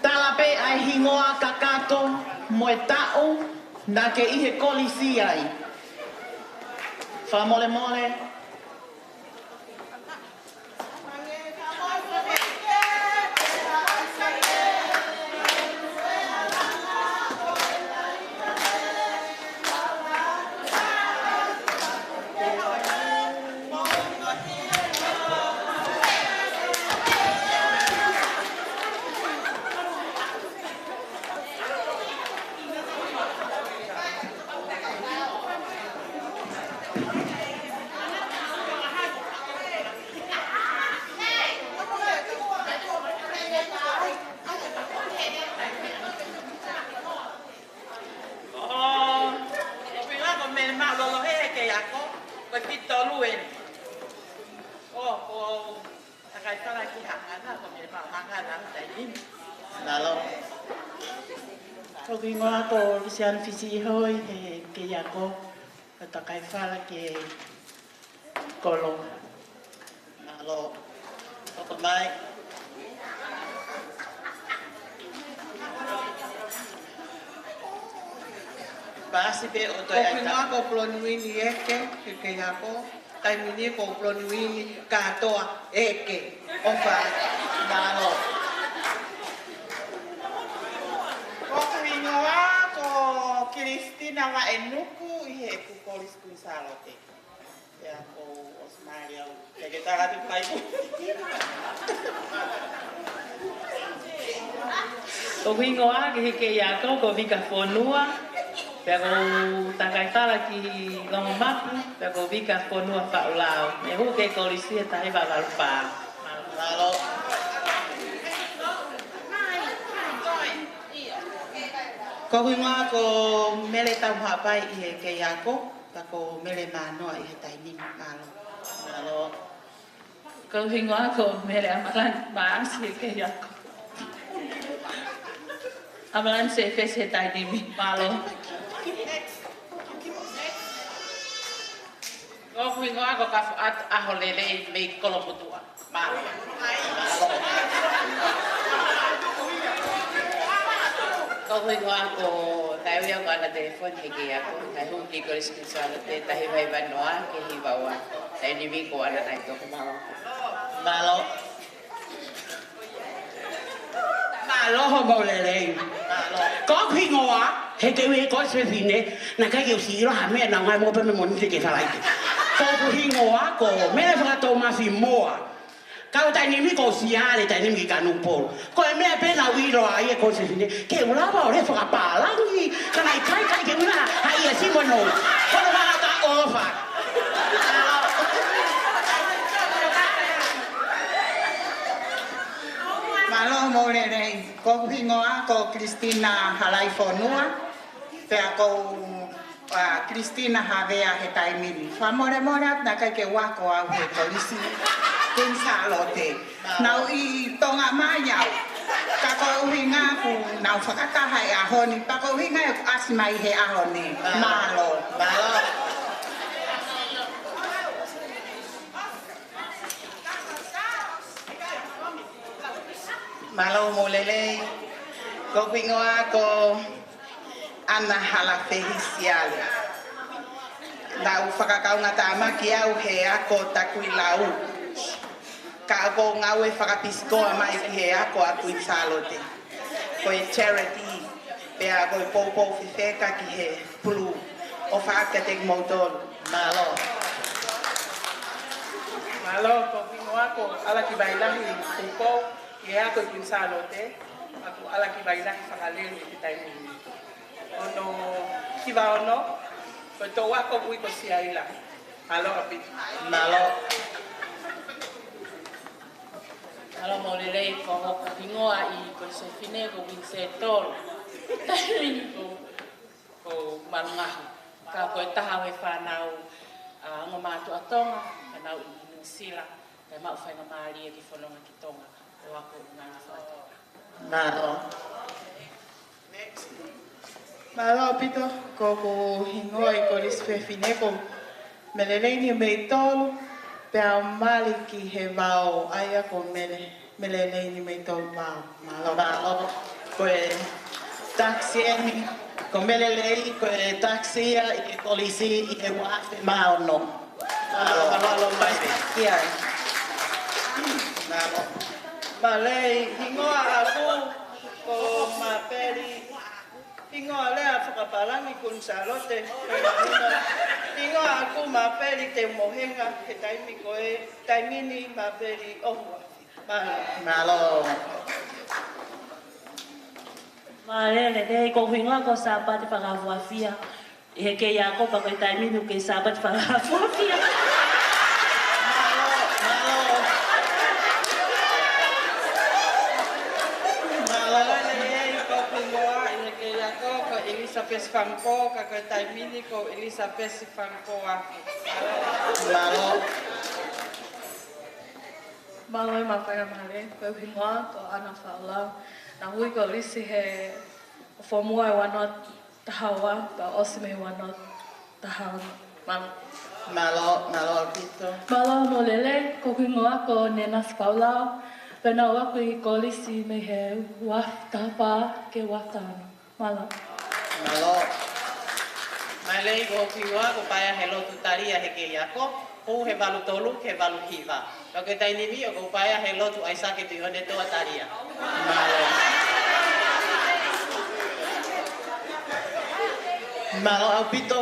tala pē ʻa e hingoa kakato mo e taʻu naʻa ke ʻi he kolisi ai. Fakamolemole. Ko, ko Pila ko Mele Mālōlō he kei ako, ko e fitolu eni. Ko, ko Takaifala ki Hangana, ko Mele Mālōlō Hangana, taimi ni. Mālō. Ko hoku hingoa ko Lisiana Fisiʻihoi he kei ako, ko Takaifala ki Kolo. Mālō. Hoko mai. Paasi pē ʻo toe. Ko hoku hingoa ko Poloniuini Eke, he kei ako. Taimi ni ko Poloniuini Kātoa Eke. ʻOfa. Mālō. Ko hoku hingoa ko Kilistina Vaʻenuku ʻi heʻeku kolisi Kuini Sālote. Pea ko Osmalia u. Ke ke tala te pai. Ko hoku hingoa ki he kei ako ko Vika Fonua. Pea ʻoku ou takaifala ki Longomapu. Pea ko Vika Fonua Faʻulao. Mei he kolisi he taha hiva valu fā. Mālō. Ko hoku hingoa ko Mele Tauhaʻapai ʻi he kei ako. Pea ko Mele Mānoa ʻi he taimi ni. Mālō. Mālō. Ko hoku hingoa ko Mele ʻAmalani Maasi he kei ako. ʻAmalani Sefesi he taimi ni. Mālō. Ko hoku hingoa ko Kafoʻatu ʻAholelei mei Kolomotuʻa. Mālō. Mālō. Ko hoku hingoa ko Taiuia ko Ana Telefoni he kei ako. Naʻe hū ki Kolisi Kuini Sālote taha hiva hiva noa ki he hiva ua. Taimi ni ko Ana Naitoko. Mālō. Mālō. Mālō hoʻomou lelei. Mālō. Ko hoku hingoa, he teu e ko se fine, naʻe ʻikai ke u sio ha meʻa naʻa nau ngāue mo pē mei Mōnite ki Falaite. Ko hoku hingoa, ko Mele Fakatoumafimoa. Kau taimi ni ko Siale taimi ni ki Kanupolu. Ko e meʻa pē naʻa ku ʻilo ai e ko se fine, ke u lava ʻo lea fakapālangi, ka naʻe ʻikai, ʻikai ke u ʻilo ha ʻiasi mo e nou. Ko hono vaka ta ʻofa. Mālō hoʻomou lelei. Ko hoku hingoa ko Kilistina Halaifonua. Pea ko, ʻa, Kilistina Havea he taimi ni. Fakamolemole atu naʻe ʻikai ke u ako au he Kolisi Kuini Sālote. Naʻa ku ʻi Tonga mai au. Ka ko e ʻuhinga kuo nau fakataha he ʻaho ni. Pea ko e ʻuhinga ʻeku ʻasi mai he ʻaho ni. Mālō. Mālō. Mālō hoʻomou lelei. Ko hoku hingoa ko Ana Halafehi Siale. Naʻa ku fakakaungātāmaki au he ako Takuilau. Ka ʻoku ou ngāue fakapisikoa mai ki he ako ʻa Kuini Sālote. Ko e charity, pea ko e poupou fefeka ki he pulu. ʻOfa atu kiate kimoutolu. Mālō. Mālō, ko hoku hingoa ko ʻAlakivailahi Tupou, ʻi he ako ʻi Kuini Sālote, ʻa ia ko ʻAlakivailahi Fakalelu ʻi he taimi ni. Ono hiva ono, ko e toʻu ako ʻoku ui ko Siaila. Mālō ʻaupito. Mālō. Mālō hoʻomou lelei, ko hoku hingoa ʻi Kolisi Fefine ko Vincent Tolo. Taimi ni ʻoku, ʻoku ou malungahu. Ka ko e taha ʻo e fānau, ʻa, ongo mātuʻa Tonga, fānau ʻi Nuʻusila, kae maʻu faingamālie ke fononga ki Tonga, ʻo aʻu ki he ngaahi fānau. Mālō. Mālō ʻaupito, ko hoku hingoa ʻi Kolisi Fefine ko Meleleini Meitolu, pea u mali ki he vao ʻa ia ko Mele, Meleleini Meitolu Vao. Mālō. Mālō. Ko e takisi eni, ko Melelei, ko e takisi ia ʻi he kolisi ʻi he ua afe mā ono. Mālō, mālō, mālō. Kia. Mālō. Mālō, hingoa ʻaʻaku ko Mapeli. Hingoa lea fakapālangi Kuini Sālote. Hingoa ʻaʻaku Mapeli Teumohenga, he taimi ko e, taimi ni Mapeli ʻOhua. Mālō. Mālō. Mālō, Lelei, ko hoku hingoa ko Sāpate Fakafuafia. ʻI he kei ako pea ko e taimi ni ʻoku kei Sāpate Fakafuafia. Mālō, mālō. Mālō, Lelei, ko hoku hingoa ʻi he kei ako ko Elizabeth Fangpo, ka ko e taimi ni ko Elizabeth Fangpo Afi. Mālō. Mālō e Mafai Male, ko hoku hingoa ko Ana Faʻulau. Naʻá ku ui kolisi he fomua ʻi he ua noa taha ua, pea ʻosi mei he ua noa taha ono. Mālō. Mālō, mālō ʻaupito. Mālō mo Lelei, ko hoku hingoa ko Nenasi Faʻulau. Pea naʻá ku ui kolisi mei he ua afe taha fā ki he ua afe taha ono. Mālō. Mālō. Mālō, ko hoku hingoa ko Paea Helotu Talia he kei ako, hū he valu tolu ki he valu hiva. Ka ko e taimi ni ʻoku ou paea he lotu ʻAisake Tuʻiʻonetoa Talia. Mālō. Mālō ʻaupito.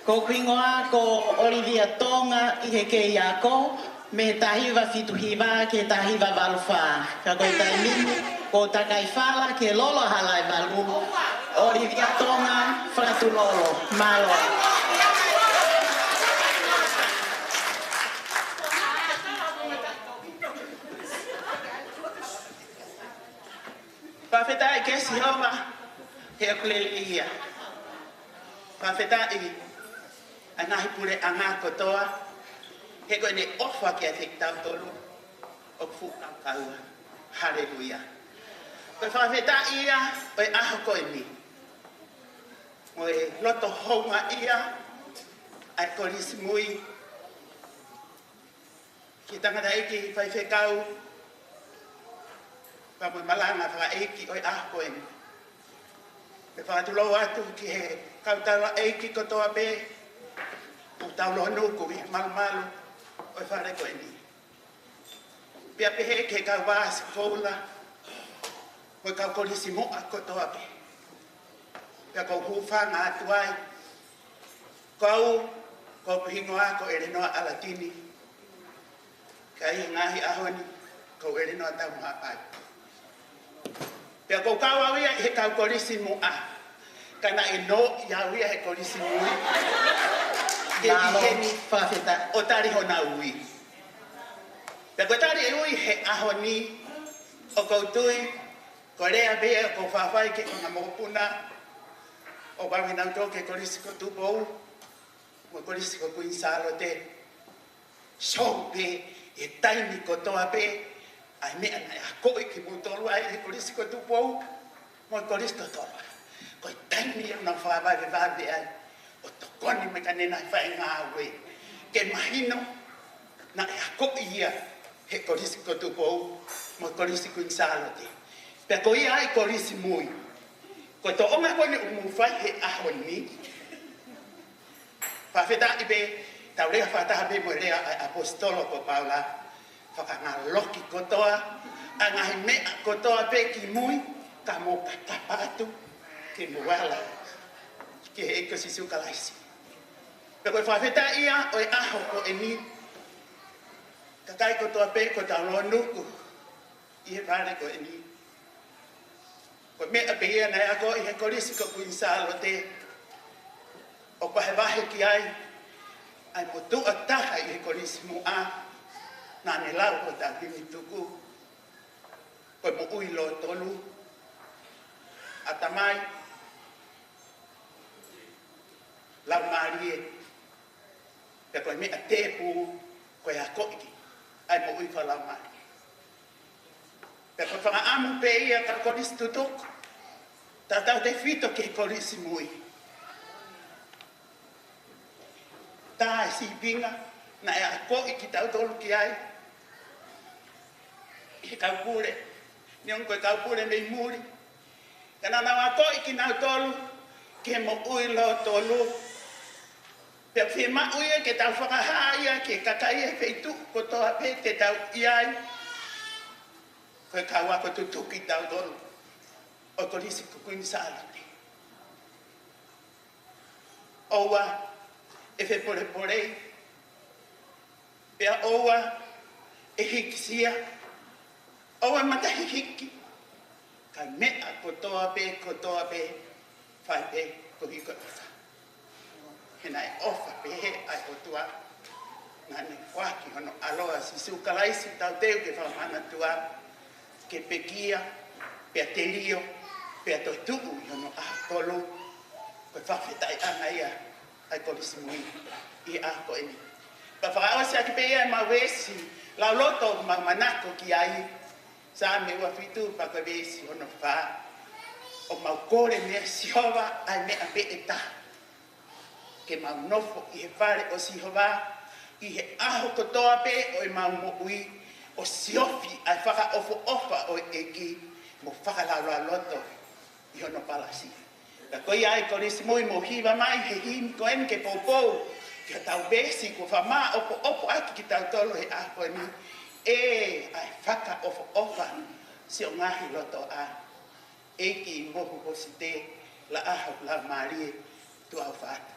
Ko hoku hingoa ko Olivia Tonga ʻi he kei ako, mei he taha hiva fitu hiva ki he taha hiva valu fā. Ka ko e taimi ni, ʻoku ou takai fala ki he lolo ʻa Halaevalu, Olivia Tonga, Falatulolo. Mālō. Fakafetaʻi kia Sihova, he ʻoku lelei ia. Fakafetaʻi ʻa e ngaahi puleʻanga kotoa, he ko ʻene ʻofa kiate kitautolu ʻoku fuʻu kaukaua. Haleluia. Ko e fakafetaʻi ia ʻo e ʻaho ko eni. Mo e loto houngaʻia ʻa e Kolisi Mui. Ki he tangataʻeiki faifekau, pea mo e malanga fakaʻeiki ʻo e ʻaho ko eni. Pea fakatulou atu ki he kau taulaʻeiki kotoa pē, ʻoku tau lōnuku ʻi he malumalu ʻo e fale ko eni. Pea pehē ki he kau vāsi koula, mo e kau kolisi muʻa kotoa pē. Pea ʻoku ou hūfanga atu ai, ko au, ko hoku hingoa ko ʻElenoa ʻAlatini. Ka ʻi he ngaahi ʻaho ni, ko ʻElenoa Taumahapai. Pea ʻoku ou kau au ia ʻi he kau kolisi muʻa. Ka naʻe nounou au ia he Kolisi Mui. Ke ʻi heni fakafetaʻi ʻo tali hona ui. Pea ko e tali e ui he ʻaho ni, ʻoku ou tui, ko e lea pē ia ʻoku ou faifai ki he kau mokopuna, ʻoku ou ʻalu kinautolu ki he Kolisi ko Tupou, mo e Kolisi ko Kuini Sālote. Sio pē, ʻi he taimi kotoa pē, ʻa e meʻa naʻe akoʻi kimoutolu ai he Kolisi ko Tupou, mo e kolisi kotoa. Ko e taimi ia naʻa nau fakavavevave ai, ʻo tokoni mai ki heʻenau faingāue. Ke mahino, naʻe akoʻi ia he Kolisi ko Tupou, mo e Kolisi Kuini Sālote. Pea ko ia ʻa e Kolisi Mui. Ko e tōʻonga ko eni ʻoku mou fai he ʻaho ni. Fakafetaʻi pē, tau lea fakataha pē mo e lea ʻa e ʻaposetolo ko Paula. Fakangaloki kotoa ʻa e ngaahi meʻa kotoa pē ki mui, ka mou kakapa atu ke mou ala ki he ʻEiki ko Sīsū Kalaisi. Pea ko e fakafetaʻi ia ʻo e ʻaho ko eni, kakai kotoa pē ʻoku tau lōnuku ʻi he fale ko eni. Ko e meʻa pē ia naʻe akoʻi he Kolisi ko Kuini Sālote, ʻoku vahevahe ki ai ʻa e motuʻa taha ʻi he kolisi muʻa, naʻa ne lau ko Tavini Tuku, ko e moʻui lōtolu. ʻatamai, laumālie, pea ko e meʻa tēpū, ko e akoʻi ʻa e moʻui fakalaumālie. Pea ko e fakaʻamu pē ia ka kolisi tutuku, tautautefito ki he kolisi mui. Tā e sīpinga naʻe akoʻi kitautolu ki ai ʻe he kau pule, neongo ko e kau pule mei muli, ka naʻa nau akoʻi kinautolu ki he moʻui lōtolu. Pea fiemaʻu ia ke tau fakahā ia ki he kakai ʻi he feituʻu kotoa pē te tau ʻi ai, ko e kau ako tutuki kitautolu ʻo e Kolisi ko Kuini Sālote. ʻOua ʻe fepolepolei, pea ʻoua ʻe hikisia, ʻoua ʻe matahihiki, ka e meʻa kotoa pē, kotoa pē, fai pē koeʻuhi ko e ʻofa. He naʻe ʻofa pehē ʻa e ʻOtua, naʻa ne foaki hono ʻAlo ʻa Sīsū Kalaisi tau teu ke fakamanatua, ke pekia, pea telio, pea toetuʻu ʻi hono ʻaho tolu. Ko e fakafetaʻiʻanga ia ʻa e kolisi mui ʻi he ʻaho ko eni. Pea fakaʻosi ʻaki pē ia ʻemau veesi lauloto ʻoku mau manako ki ai, Saame ua fitu pea ko e veesi hono fā. ʻOku mau kole meia Sihova ʻa e meʻa pē ʻe taha, ke mau nofo ʻi he fale ʻo Sihova ʻi he ʻaho kotoa pē ʻo ʻemau moʻui, ʻo siofi ʻa e fakaʻofoʻofa ʻo e ʻEiki, mo fakalaulauloto ʻi hono palasi. Ka ko ia ʻa e kolisi mui, mou hiva mai he himi ko eni ke poupou ki hotau veesi kuo fakamāʻopoʻopo ʻaki kitautolu he ʻaho ko eni, ʻe ʻa e fakaʻofoʻofa siʻo ngaahi lotoʻā. ʻEiki mohu hosite, laʻā hoku laumālie, tuʻa ʻofa atu.